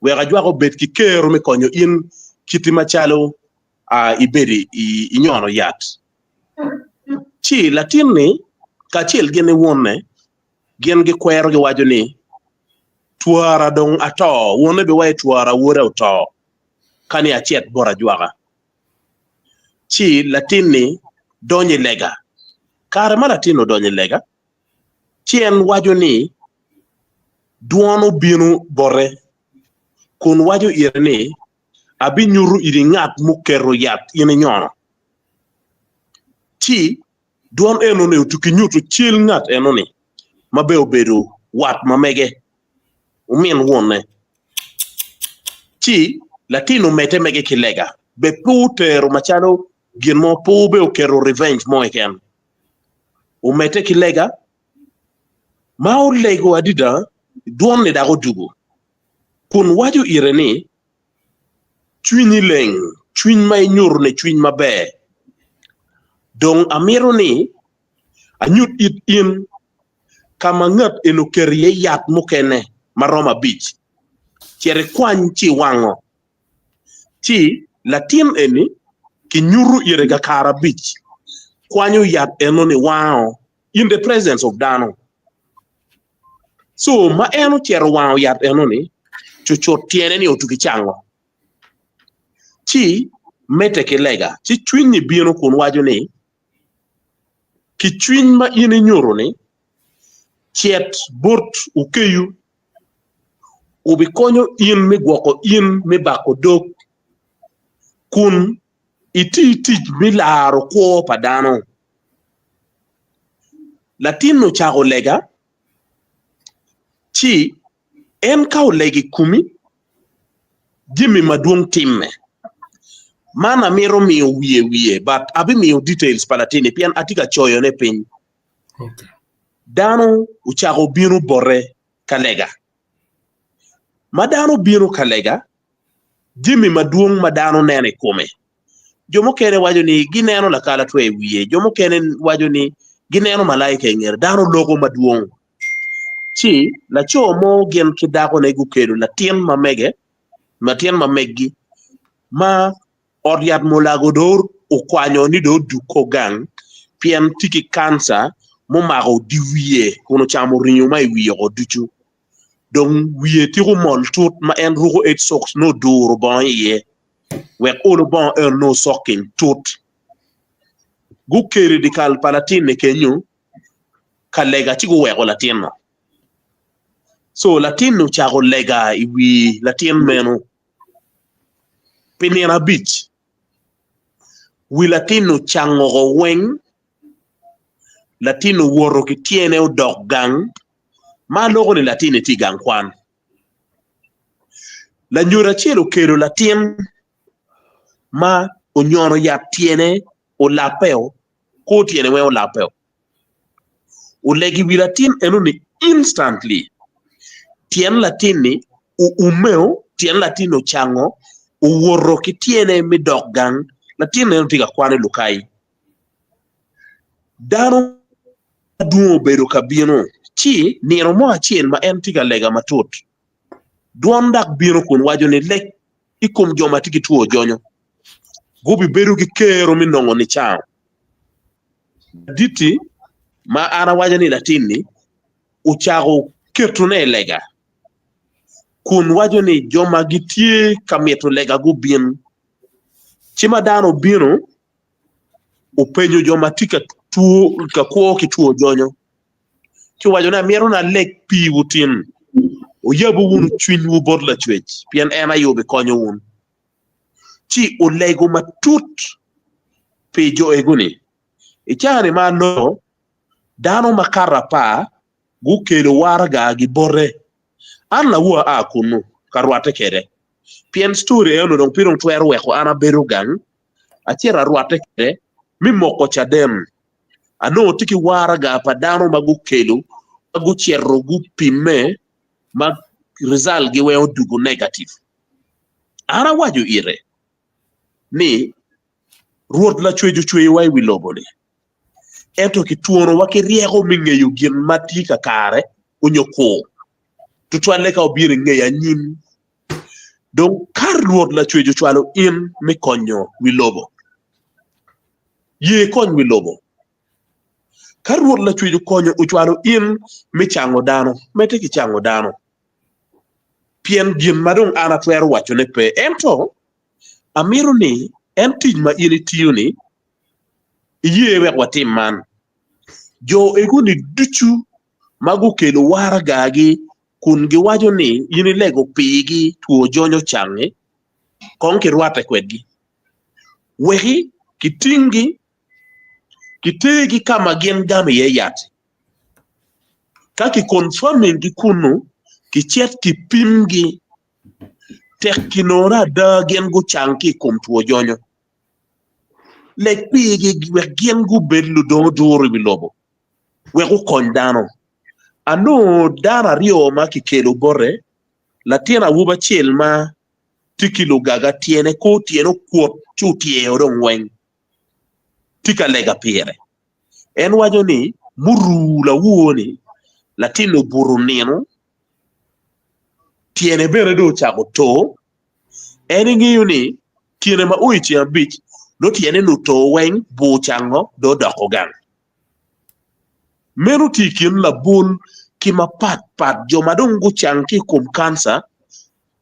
wek ajwaka obed ki kero me konyo in kiti macalo ibedo inyono yat. Ci latin-ni kacel gin ki wonne gin gikwero giwaco ni, Twara dong ato, wonne biwaco twara woda oto, ka ni acit bot ajwaka. Ci latin-ni donyo i lega. Kare ma latin-ni odonyo i lega, Ci en waco ni, Dwon obino bote, kun waco ire ni, Abinyuto iri ngat muketo yat in inyono. Ci dwon enoni otuki nyuto cal ngat enoni ma bene obedo wat ma mege, omin wonne. Ci latin omedde mege ki lega, bene pe otero macalo gin mo, pe bene oketo revenge mo keken. Omedde ki lega, ma olego adada, dwon-ni dok odwogo, kun waco ire ni, Cwinyi leng, cwiny ma inyuto-ni cwiny maber. Dong amito ni anyut it in ka ma ngat eni oketo iye yat mukene ma romo abic. Cit ikwany ci iwango. Ci latin eni kinyuto ire kakare abic, kwanyo yat enoni wango in the presence of dano. So ma en ocito wango yat enoni, cucut tyene ni otugi cango. Ci medde ki lega, ci cwinyi bino kun waco ni, ki cwiny ma in inyuto-ni, cit bot okeyu obikonyo in me gwoko in me bako dog kun iti tic me laro kwo pa dano. Latin ocako lega, ci en ka olego i komi, jami madwong timme. Man amito miyo wiye wiye but abimiyo details pa latin-ni pien atye ka coyone piny. Dano ocako bino bote ka lega. Ma dano bino ka lega, jami madwong ma dano neno i kome. Jo mukene waco ni gineno lakalatwe i wiye, jo mukene waco ni gineno malaika i ngete. Dano loko madwong. Ci laco mo gin ki dakone gukelo latin ma mege, latin ma meggi ma Ot yat mulago dong okwanyo ni dong odukko gang pien tye ki kanca mumako di wiye kun ocamo ringo ma i wiye oko ducu. Dong wiye tiko mol tut ma en ruko eight socks nongo oduro bongo iye wek olo bongo eno nongo socking tut. Gukelo i dyekal pa latinni kenyo ka lega ci guweko latin-nu. Co latin-ni ocako lega i wi latin meno pi nino abic. Wi latin-ni ocango weng, latin-ni owoto ki tyene odok gang ma aloko ni latin-ni tye i gang kwan. Lanyodo acel okelo latin ma onyono yat tyene olappeo, kor tyene weng olappeo. Olego i wi latin eno-ni instantly, tyen latin-ni oummeo, tyen latin-ni ocango, owoto ki tyene me dok gang, latin eno tye ka kwan i lukai. Dano madwong obedo ka bino, ci nino mo acel ma en tye ka lega matut, dwon dok bino kun waco ni, 'Leg i kom jo ma tye ki two jonyo, gubibedo ki kero me nongo nicango. Ladit-ti ma an awaco ni latin-ni ocako ketone i lega kun waco ni jo ma gitye ka mito lega gubin. Ci ma dano obino, openyo jo ma tye ka kwo ki two jonyo, ci owaco ni, Amito ni aleg piwu tin, wuyabu wunu cwinywu bot Lacwec, pien en aye obikonyo wun. Ci olego matut pi jo ego-ni. I caa-ni ma aloko, dano makato apar gukelo waragagi bote. An lawo aa kunnu ka rwatte kwede, pien story eno dong pe dong twero weko an abedo gang, acito arwatte kwede me moko caden. Anongo tye ki waraga pa dano ma gukelo ma gucito gupimme ma result-gi weng odugo negative. An awaco ite ni, Rwot Lacwec ocweyowa i wi lobo-ni, ento kitwonowa ki ryeko me ngeyo gin ma tye kakare onyo kur, tutwalle ka wabino i ngeyo anyim. Dong ka Rwot Lacwec ocwalo in me konyo wi lobo, ye ikony wi lobo. Ka Rwot Lacwec okonyo ocwalo in me cango dano, medde ki cango dano. Pien gin ma dong an atwero wacone pe, ento Amito ni en tic ma in itiyo-ni iye wek watim man. Jo ego-ni ducu ma gukelo waragagi kun giwaco ni in ilego pigi two jonyo cangi, kong kirwatte kwedgi. Weki kitinggi kitergi ka ma gin gamo iye yat-ti. Ka kikonfaminggi kunnu, kicit kipimgi Tek kinongo ada gin gucang ki i kom two jonyo. Leg pigi wek gin gubed ludong oduro i wi lobo wek okony dano. Anongo dano aryo ma kikelo bote, latin awobi acel ma tye ki lugaga tyene kor tyene okwot ci otyeo dong weng tye ka lega pire. En waco ni muruu lawor-ni latin-ni obuto nino tyene bene dong ocako to, en ingeyo ni tyene ma o i ceng abic nongo tyene ni oto weng bur cango dong odoko gang. Meno tye i kin labol ki mapat pat jo ma dong gucang ki i kom kanca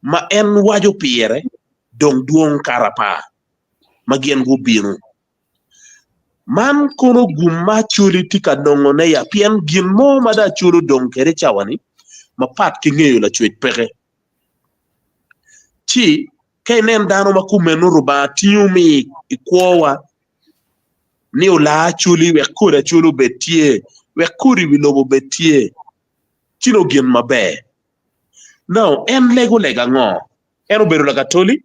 ma en waco pire dong dwong kato apar ma gin gubino. Man kono gum ma Acholi tye ka nongone ya pien gin mo ma dong Acholi odong kwede i cawa-ni mapat ki ngeyo Lacwec peke. Ci ka inen dano ma kumeno Rubanga tingo mi i kwowa ni olar Acholi wek kodi Acholi obed tye, wek kodi wi lobo obed tye, ci nongo gin maber. Now en lego lega ango? En obedo Lakatoli,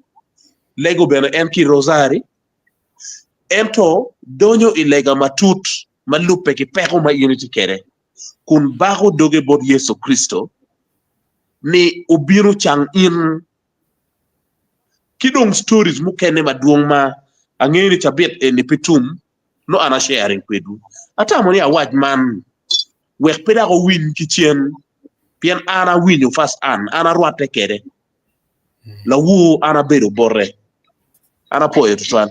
lego bene en ki rosari, Ento donyo i lega matut ma lubbe ki peko ma in itye kwede, kun bako doge bot Yecu Kricito ni obin ocang in, ki dong stories mukene madwong ma angeyo ni cabit eni pe tum nongo an a sharing kwedwu. Atamo ni awac man wek pe dok owiny ki cen pien an awinyo first hand, an arwatte kwede. Lawur an abedo bote. An apwoyo tutwal.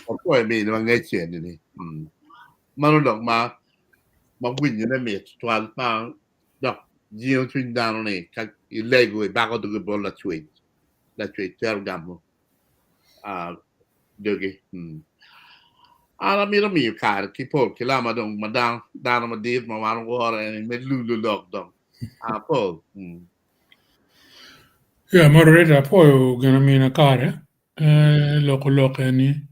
Apwoyo miniwa ngec eni-ni. Mano lok ma ma winyone mit tutwal ma dok. Jingo cwiny dano ni ka ilego ibako dogi bot Lacwec, Lacwec twero gamo dogi. An amito miyo kare ki Paul Kilama dong ma dano madit ma wan woro eni me lulo lok dong. Paul. Yeah, moderator apwoyo gin omina kare loko lok eni.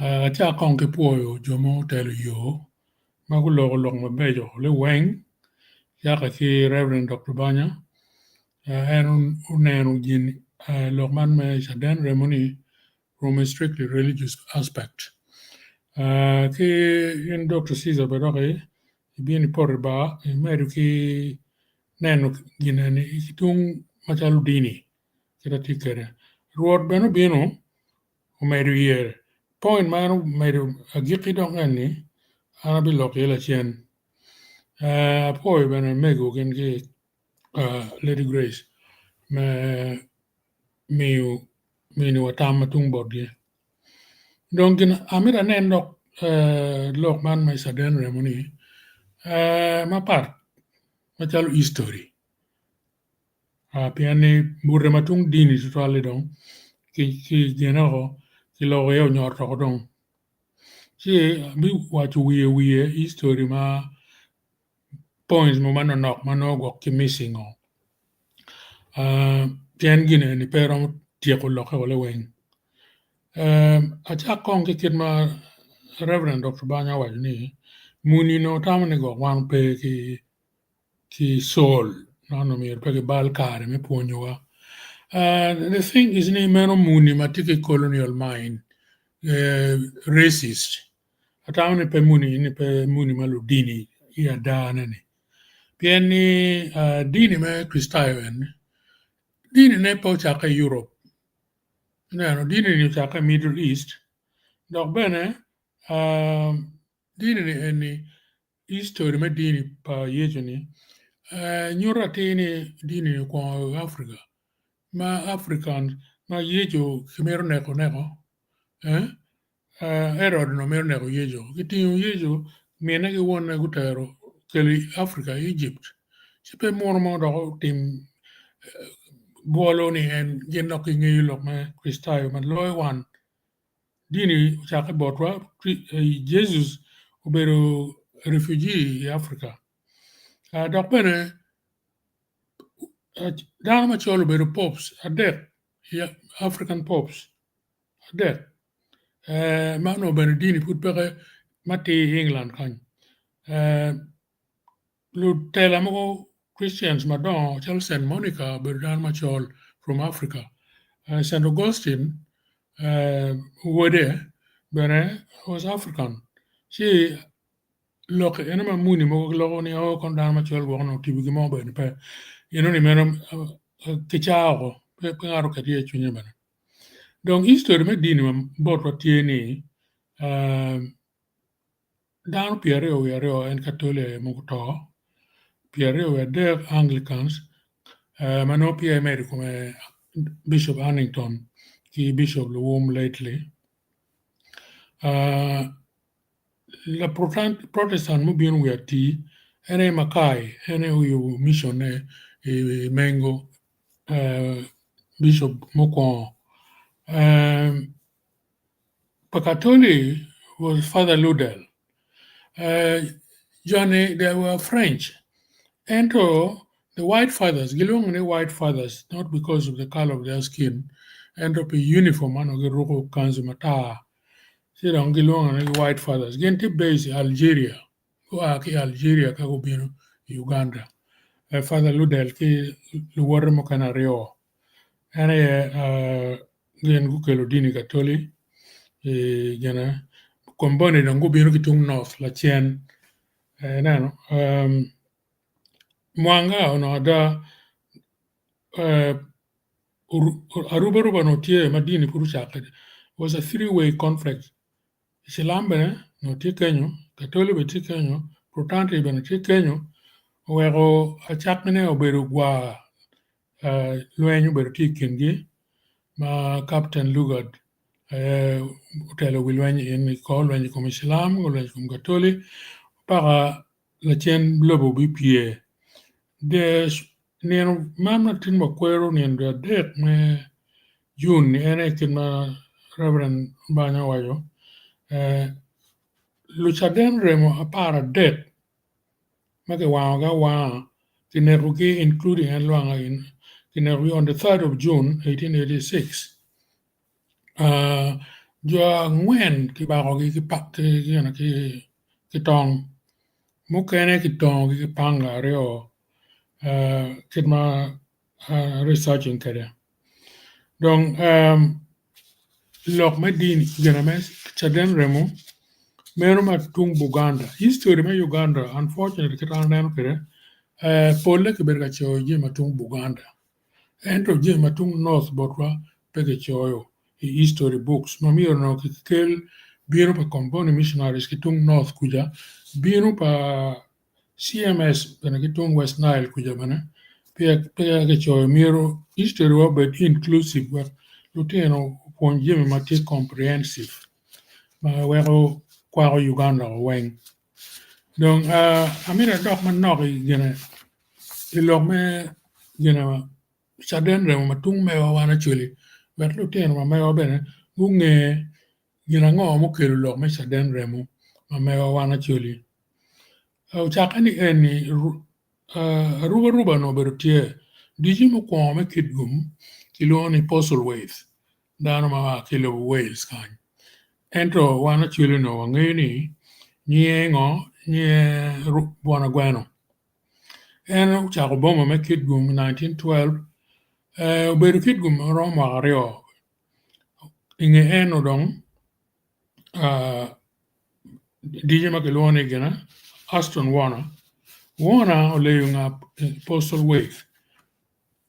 Acak kong ki pwoyo jo ma otelo yo ma guloko lok mabeco liweng yaka ki Reverend Dokta Banya en oneno gin lok man me caden remo ni from a strictly religious aspect ki in Dokta Caesar bene dok ibino ipoto i bar imedo ki neno gin eni ki tung macalo dini kit ma tye kwede. Rwot bene obino omedo iye point ma en omedo agikki dok eni an abiloko iye lacen apwoyo bene mego gin ki Lady Grace me miyo miniwa tam ma tung botgi dong gin amito anen dok lok man me caden remo ni mapat macalo history Pien ni bute ma tung dini tutwal-li dong kigene woko kiloko iye onyot woko dong ci abiwaco wiye wiye history ma points mogo manonok ma nongo gwok ki missing-o pien gin eni pe romo tyeko lokke wa liweng. Acak kong ki kit ma Reverend Dokta Banya owaco ni muni onongo tamo ni gwok wan pe ki ki soul man omyero pe kibal kare me pwonyowa. The thing is ni meno muni ma tye ki colonial mind racist atamo ni pe muni ni pe muni ma ludini i adane ni pien ni dini me kricitayo eni dini ne pe ocakke i Europe ineno dini ni ocakke i Middle East dok bene dini ni eni History me dini pa Yecu ni nyuto atir ni dini ni okwongo i Africa ma African ma Yecu kimito neko neko Herod onongo mito neko Yecu kitingo Yecu mine ki wonne gutero okelo i Africa i Egypt ci pe muno mo dok otim bwolo ni en gin dok gingeyo lok me Kricitayo ma loyo wan Dini ocakke botwa, Jesus obedo refugee i Africa. Dok bene dano macol obedo popes adek, African popes adek ma onongo bene dini pud peke matir i England kany. Lutela mogo Christians madongo calo Saint Monica obedo dano macol from Africa. Saint Augustine wode bene was African ci lok eno ma muni mogo giloko ni oo kono dano macol gwok onongo tipo gin mo bene pe enoni meno kicaa woko pe ngato oket iye cwinye bene. Dong history me dini ma botwa tye ni Dano pyeraryo wiye aryo en Katoli aye ma guto, pyeraryo wiye adek Anglicans ma nongo peya imedo i kome Bicop Annington ki Bicop Luwum Lately. Laprotestant mubino wiye atii en aye Mackay en aye oyubo micone i Mengo Bicop mukwongo. Pa Katoli was Father Ludel. Joni they were French ento the white fathers gilwongo ni white fathers not because of the color of their skin ento pi uniform ma onongo giruko kanzu matar ci dong gilwongo ni white fathers gin tye based i Algeria gua ki i Algeria ka gubino i Uganda. Father Ludel ki luwote mukene aryo En aye gin gukelo dini katoli i gine komboni dong gubino ki tung north lacen ineno Mwanga onongo ada arubaruba onongo tye ma dini pud ocakke was a three way conflict Icilam bene onongo tye kenyo, Katoli bene tye kenyo, Protanti bene tye kenyo oweko acakkine obedo gwar lweny obedo tye i kingi ma Kapten Lugard aye otelo wi lweny eni kong olwenyo i kom Icilam, olwenyo i kom Katoli paka lacen lobo bipye. The nino man ma tin wakwero nino adek me June ni en aye kit ma Reverend Banya owaco lucaden remo 13 ma kiwangogi awanga kinekogi including en Lwanga kinekogi on the 3rd of June 1886 Jo angwen kibakogi ki tong mukene kitongogi ki panga aryo kit ma researching kwede dong lok me dini gin me caden remo meno ma tung Buganda history me Uganda unfortunately kit ma an aneno kwede polle kibedo ka coyo jami ma tung Buganda. Ento jami ma tung North botwa pe kicoyo i history books ma myero onongo kikel bino pa Comboni Missionaries ki tung North kuca, bino pa CMS bene ki tung West Nile kuca bene peya kicoyo. Myero history wa obed inclusive wek lutino opwony jami ma tye comprehensive ma weko kwako Uganda weng. Dong amito adok manok i gine i lok me gine caden remo ma tung mewa wan Acholi wek lutino ma mewa bene gunge gin ango ma okelo lok me caden remo ma mewa wan Acholi. Ocakke ni eni arubaruba onongo obedo tye dici mukwongo me Kitgum kilwongo ni Postlethwaite dano ma oa ki i lobo Wales kany. Ento wan Acholi onongo wangeyo ni nyinge ngo? Nyinge Bwana Gweno. En ocako boma me Kitgum i 1912, obedo Kitgum romo mwaka aryo. I nge eno dong dice ma kilwongo ni gine Aston Warner, Warner oleyo nga Postal Wave.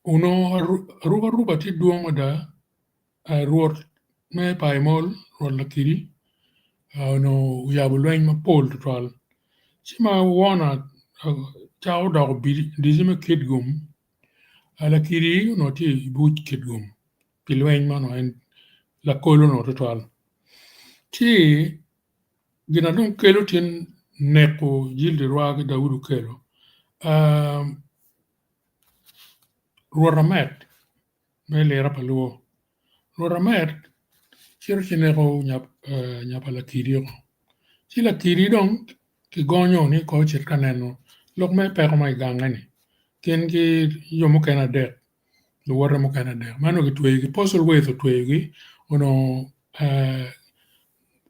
Onongo arubaruba tye dwong mada Rwot me Paimol, Rwot Lakidi, onongo oyabo lweny mapol tutwal. Ci ma wona cako doko dici me Kitgum, Lakidi onongo tye i buc Kitgum pi lweny ma onongo en lakolo onongo tutwal. Ci gin na dong kelo tin neko Jildi Rwa ki Daudi Okello, Rwot Amet me lira pa luo. Rwot Amet cito ci neko nya pa Lakidi oko. Ci Lakidi dong kigonyo ni kong ocit ka neno lok me peko ma i gange-ni gin ki jo mukene adek luwote mukene adek ma onongo kitweyogi Postal Ways otweyogi onongo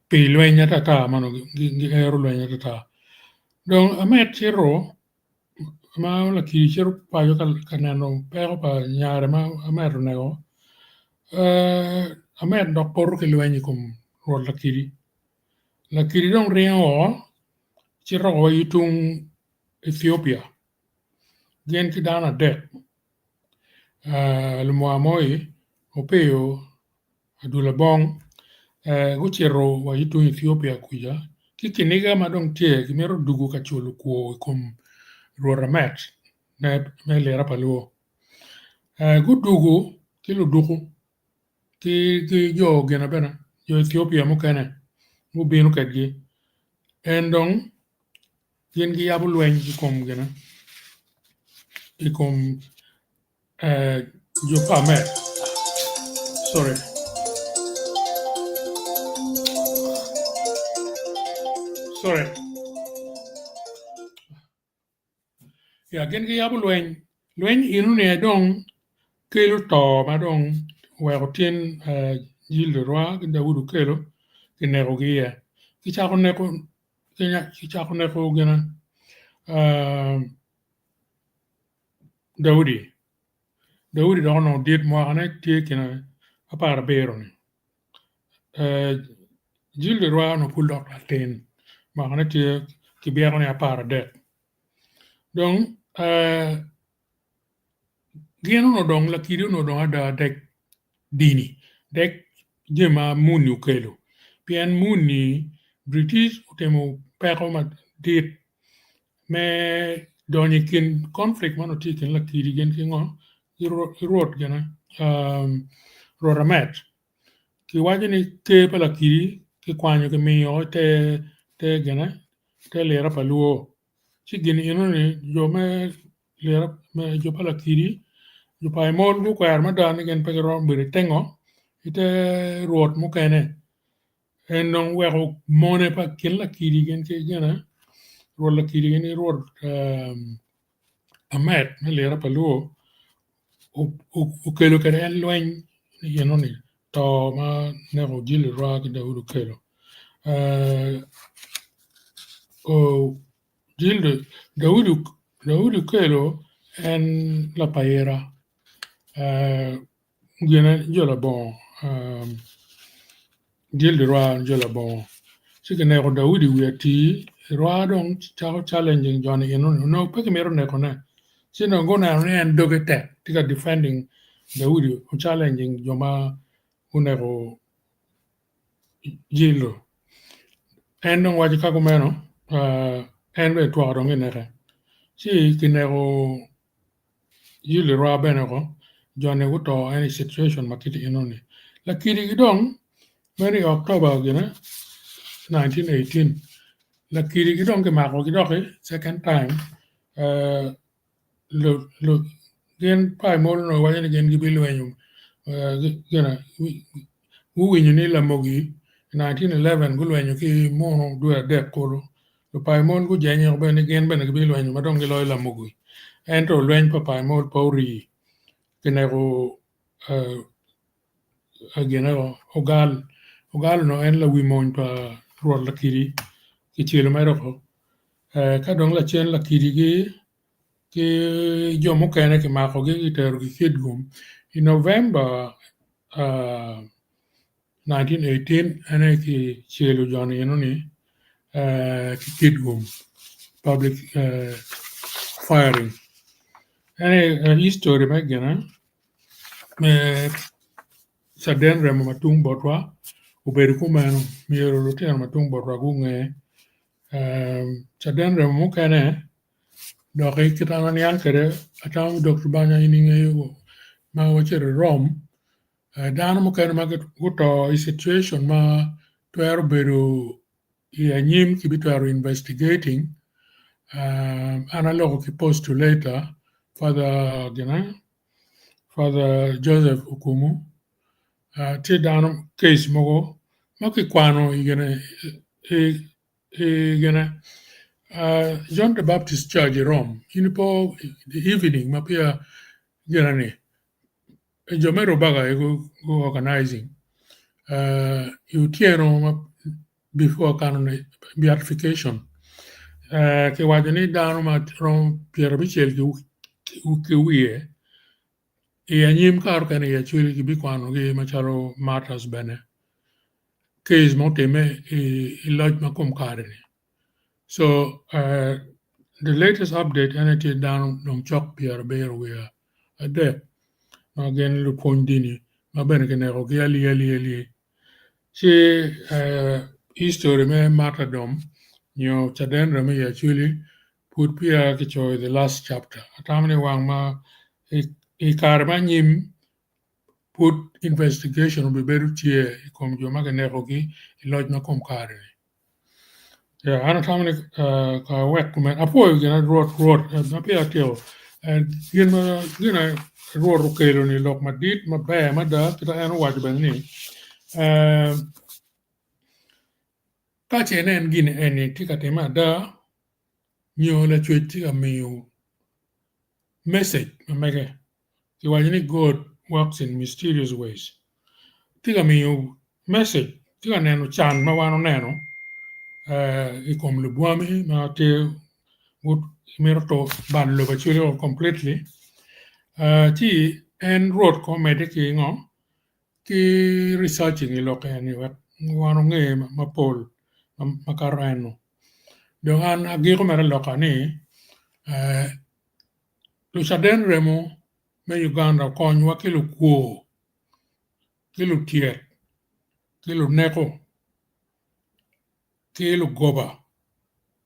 pi lweny atata ma onongo gihero lweny atata. Dong Amet cito ma lakir cito paco ka neno peko pa nyare ma Amet oneko, Amet dok poto ki lweny i kom rwot lakidi. Lakidi dong ringo woko cito wa i tung Ethiopia gin ki dano adek lumwa moi Opiyo Adula Bong gucito wa i tung Ethiopia kuca ki kiniga ma dong tye gimito dugo ka culo kwor i kom Rwot Amet me lira pa Luo. Gudugo ki luduku ki jo gine bene jo Ethiopia mukene gubino kwedgi en dong gin giyabo lweny i kom gine i kom Jo pa Amet sorry sorry ya gin giyabo lweny lweny enoni aye dong kelo to ma dong oweko tin Jil Lurwa ki Daudi Okello kinekogi iye kicako neko kicako neko gine Daudi. Daudi dok onongo dit mwakane tye i kine aparabiro-ni. Jil Lirwa onongo pud dok latin mwakane tye kibyeko ni aparadek. Dong gin onongo dong lakidi onongo dong ada dek dini dek jami ma muni okelo pien muni British otimo peko madit me donyo i kin conflict ma onongo tye i kin lakidi gin ki ngo ki rwot gine rwot Amet kiwaco ni ker pa lakidi kikwanyo kimiyo te te gine te lira pa luo ci gin enoni jo me. Lira me jo pa Lakidi, jo pa Emol gukwero mada ni gin pe giromo bedo i te ngo? I te rwot mukene. En dong weko mone pa kin Lakidi gin ki gine, rwot Lakidi gin ki rwot Amet me Lira pa Luo okelo kwede en lweny enoni to ma neko Jili Rwa ki Daudi okelo. Daudi okelo en lapayira gine jo labongo Gildi rwa jo labongo ci kineko Daudi i wi atir rwa dong cako challenging joni enoni onongo pe kimito nekone ci dong guneno ni en doge tek tye ka defending Daudi o challenging jo ma guneko Gildo en dong waco ka kumeno en bene twako dong kineke ci kineko Gildo rwa bene oko joni guto en i situation ma kiti enoni lakidi ki dong meno i October gine 1918 lakidi ki dong kimako ki doki second time gin pa i molo onongo giwaco ni gin gibilwenyo gine guwinyo ni lamogi i 1911 gulwenyo ki munu dwe adek kulu Lupaimol gujenyo bene ni gin bene gibilwenyo ma dong giloyo lamogi. Ento lweny pa paimol pe orii. Kineko gine Ogal. Ogal onongo en lawi mony pa Rwot Lakidi kicelo mere oko. Ka dong lacen Lakidi ki jo mukene kimakogi kiterogi Kitgum. I November 1918 en aye kicelo jo-ni eno-ni ki Kitgum public firing en aye history me gine me caden remo ma tung botwa obedo kumeno myero lutino ma tung botwa gunge caden remo mukene doki kit ma an aniang kwede atamo ni Dokta Banya in ingeyo ma wacito i Rome Dano mukene ma guto i situation ma twero bedo i anyim kibitwero investigating an aloko ki postulator Father gine Father Joseph Okumu tye dano case mogo ma kikwano i gine i gine John the Baptist Church i Rome in ipo the evening ma peya gine ni Jo me Rubaga aye gu organizing i otyeno ma before beatification kiwaco ni dano ma romo pyerabicel ki wiye i anyim kare mukene i Acholi kibikwanogi macalo martyrs bene case ma otimme i loc ma kom kare-ni. So the latest update ene tye dano dong cok pyerabiro wiye adek ma gin lupwony dini ma bene kinekogi ali ali ali ci history me martyrdom nyo caden remo i Acholi pud peya kicoyo the last chapter atamo ni wang ma i kare me anyim pud investigation obibedo tye i kom jo ma kinekogi i loc ma kom kare-ni. Yeah, an atamo ni ka awek kumen apwoyo gin rwot rwot ma peya atyeko gin ma gin rwot okelo ni lok madit maber mada kita en owaco bene ni ka ce inen gin eni tye ka time ada nyo lacwec tye ka miyo message ma mege kiwaco ni God works in mysterious ways tye ka miyo message tye ka neno can ma wan oneno i kom lubwami ma tye mito balo lobo acwali completely ci en Rwot kong omedde ki ngo ki researching i lok eni wek wan onge mapol makato eno dong an agiko mere loka ni Lucaden remo me Uganda okonywa ki lukwo, ki lutyet, ki luneko, ki lugoba,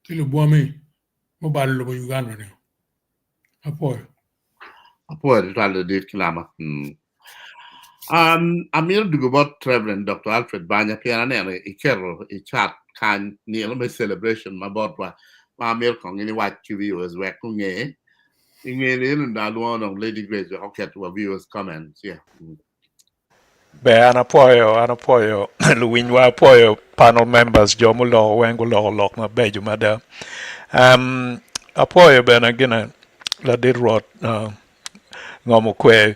ki lubwami mubalo lobo Uganda-ni. Apwoyo. Apwoyo tutwal ladit Kilama. Um, amito dugo bot Reverend Dr. Alfred Banya pien aneno iketo i chat kany nino me celebration ma botwa ma amito kong in iwac ki viewers wek gunge. I nge ni eno dong alwongo dong Lady Grace wek oket wa viewers comments. Yeah. Ber an apwoyo an apwoyo luwinywa apwoyo panel members jo muloko weng guloko lok mabeco mada. Um, apwoyo bene gine ladit rwot uh, ngom okwe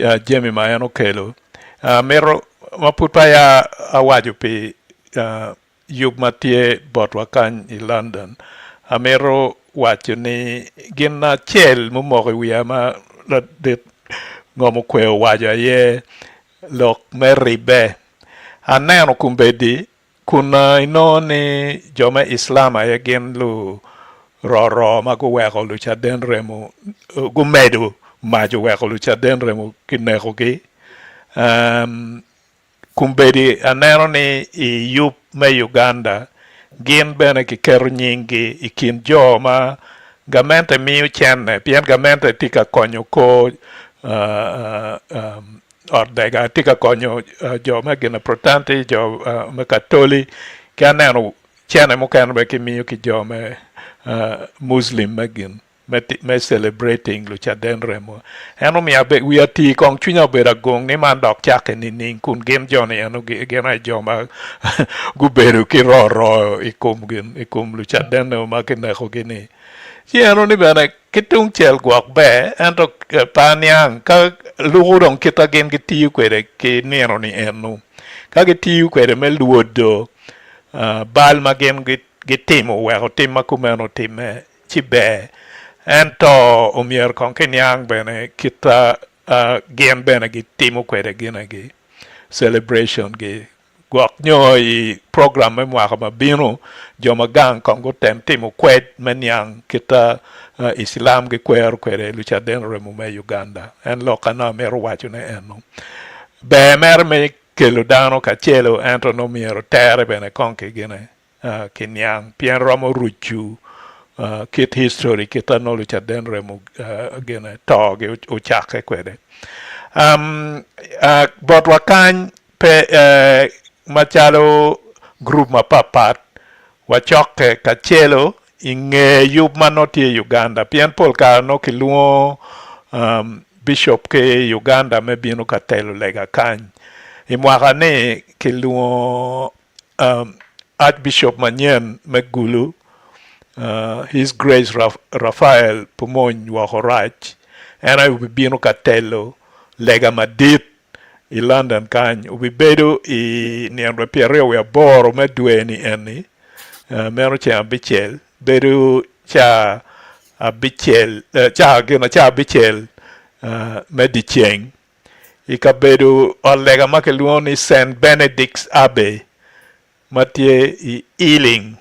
uh, jami ma en okelo. Uh, mito ma pud peya awaco pi uh, yub ma tye botwa kany i London, amito waco ni gin acel mumoko i wiya ma ladit ngom okwe owaco aye lok me ribbe. Aneno kombeddi kun inongo ni jo me Islam aye gin luroro ma guweko Lucaden remo, gumedo mac oweko Lucaden remo kinekogi. Kombeddi aneno ni i yub me Uganda gin bene kiketo nyinggi i kin jo ma gamente miyo cente pien gamente tye ka konyo kor ot lega, tye ka konyo jo me gin Protanti, jo me Katoli ki aneno cente mukene bene kimiyo ki jo me Muslim me gin. me celebrating Lucaden Remo. En omiyo abe wiya tii kong cwinya obedo agung ni man dok cakke nining kun gin jo-ni eno gin aye jo ma gubedo ki roro i kom gin i kom Lucaden Remo ma kinekogi ni. Ci eno ni bene ki tung cel gwok ber ento pe aniang ka luku dong kita gin gitiyo kwede ki nino ni eno ka gitiyo kwede me lwodo bal ma gin gitimo weko tim ma kumeno otimme ci ber, ento omyero kong kiniang bene kit gin bene gitimo kwede ginegi, celebration gi. Gwok nyo i program me mwaka ma bino, jo ma gang kong gutem timo kwed me niang kit Islam gikwero kwede Lucaden Remo me Uganda. En lok anongo amito wacone eno. Ber mere me kelo dano kacelo ento nongo myero tere bene kong ki gine. ki niang pien romo rucu kit history kit ma nongo lucaden remo gine to gi ocakke kwede. Botwa kany pe macalo gurup mapatpat wacokke kacelo i nge yub ma nongo tye i Uganda pien pol kare nongo kilwongo bicop ki i Uganda me bino ka telo lega kany. I mwaka ni kilwongo Archbishop manyen me Gulu, His Grace Raphael Pumony Wokorac, en aye obibino ka telo lega madit i London kany. Obibedo i nino pyeraryo wiye aboro me dwe-ni eni, meno ceng abicel, bedo ca abicel me dyeceng. i kabedo ot lega ma kilwongo ni Cent Benedict's Abbey ma tye i Ealing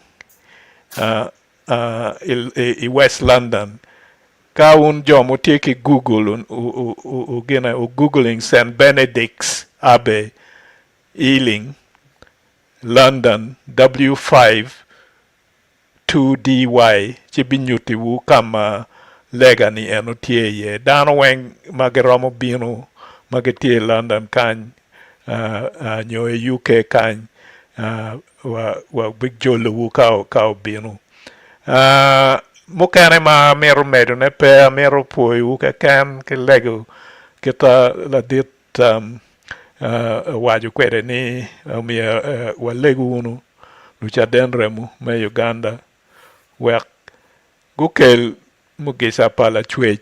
i West London. Ka wun jo mutye ki Google wu googling Cent Benedict's Abbey, Ealing, London W5 2DY ci binyutiwu ka ma lega-ni eno tye iye. Dano weng ma giromo bino ma gitye i London kany nyo i UK kany wabijolowu ka wubino. Mukene ma amito medone pe, amito pwoyowu keken ki lego kit ma ladit owaco kwede ni omyero walegu wunu Lucaden Remo me Uganda wek gukel mugica pa Lacwec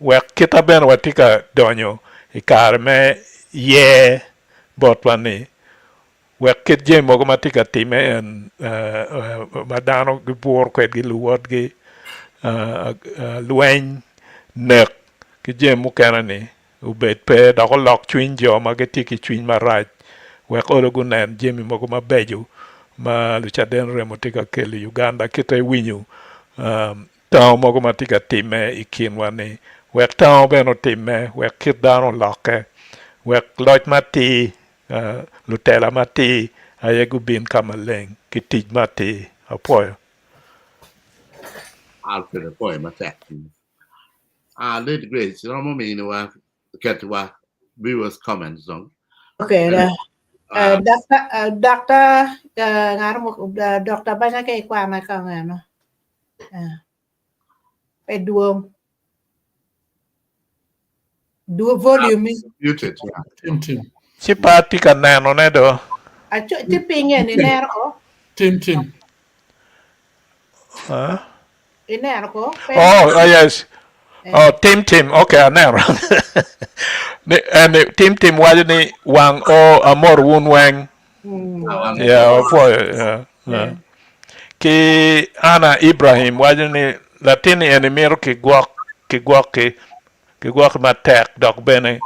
wek kita bene watye ka donyo i kare me yer botwa ni wek kit jami mogo ma tye ka timme en ma dano gibwuro kwedgi luwotgi lweny nek ki jami mukene ni obed pe dok olok cwiny jo ma gitye ki cwiny marac wek olo gunen jami mogo mabeco ma Lucaden Remo tye ka kelo i Uganda kite iwinyo tango mogo ma tye ka timme i kinwa ni wek tango bene otimme wek kit dano olokke wek loc matir lutela matir aye gubin ka maleng ki tic matir. Apwoyo. Alfred apwoyo matek. Ah, Lady Grace, romo miniwa ketiwa viewers comments dong. Okay, da. Uh, Dr. Uh, Dr. Uh, ngaro mo uh, Dr. Banya ke ikwana ka ngeno. Uh, pe dwong. Du volume i. Muted, yeah. Tim tim. Ci pe atye ka nenone do. Aco ci pinye ni neno ko. Tim tim. Huh? Ineno ko? Pe Oh, oh yes. Oh, Tim Tim. Okay, aneno. Ni, en, Tim Tim waco ni wang o amor wun weng. Yeah, opwoyo. Yeah, yeah. Ki Anna Ibrahim waco ni latinni eni mito kigwok kigwokki kigwoki matek dok bene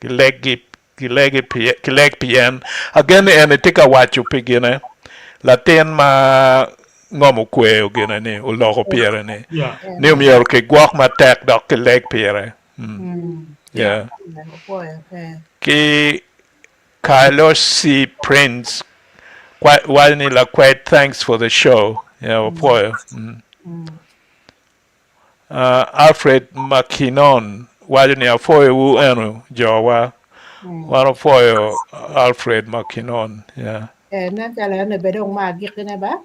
kileggi kilegi kileg pien agen ni eni tye ka waco pi gine latin ma ngom okweyo gine ni oloko pire ni ni omyero kigwok matek dok kileg pire. Mm. Yeah. Ki Carlos C. Prince waco ni lakwed thanks for the show. Yeah, wapwoyo. Mm. Uh, Alfred McKinnon waco ni apwoyowu eno jowa. Wan opwoyo Alfred McKinnon. Yeah. Eh, nen calo en obedo dong ma agikkine ba?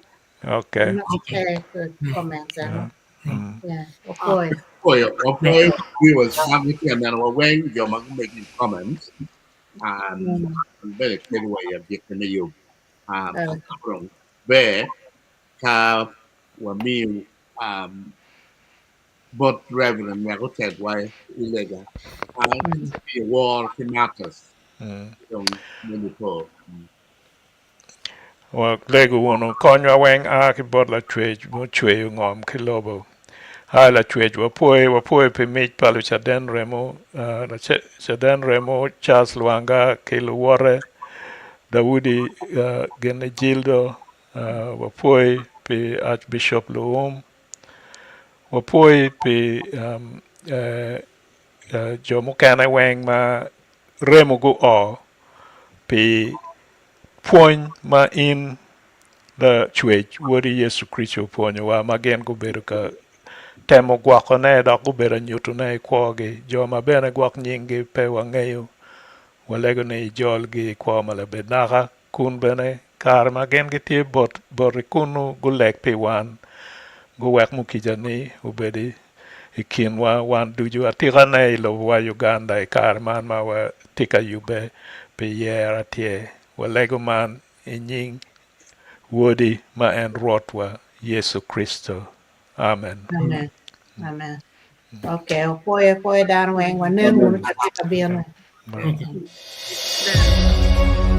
Okay. Eh, comments eno. Yeah, opwoyo. Opwoyo, opwoyo viewers ma gitye ka nenowa weng, jo ma making comments. And bene kelo wa i agikki me yub. Um, ber ka wamiyo um, bot Reverend wek otegwa i lega. Uh, wor ki Marcus. Dong me nipo. Walego wunu konywa weng a ki bot Lacwec mucweyo ngom ki lobo. Ai Lacwec, wapwoyi, wapwoyi pi mic pa Lucaden remo, Lacaden remo Charles Lwanga ki luwote Daudi gin ni Jildo, wapwoyi pi Archbishop Luwum, wapwoyi pi jo mukene weng ma remo guo pi pwony ma in Lacwec Wodi Yecu Kricito opwonyowa ma gin gubedo ka temo gwokone dok gubedo nyutone i kwogi. Jo ma bene gwok nyinggi pe wangeyo, walego ni ijolgi i kwo ma labed naka, kun bene kare ma gin gitye boti kunnu guleg pi wan, guwek mukicani obed i kinwa wan ducu, atikane i lobowa Uganda i kare man ma watye ka yubbe pi yer atyer. Walego man i nying Wodi ma en Rwotwa Yecu Kricito. Amen. Amen. Amen. Okay, opwoyo opwoyo dano weng wanen wunu ka tye ka bino. Okay. Okay.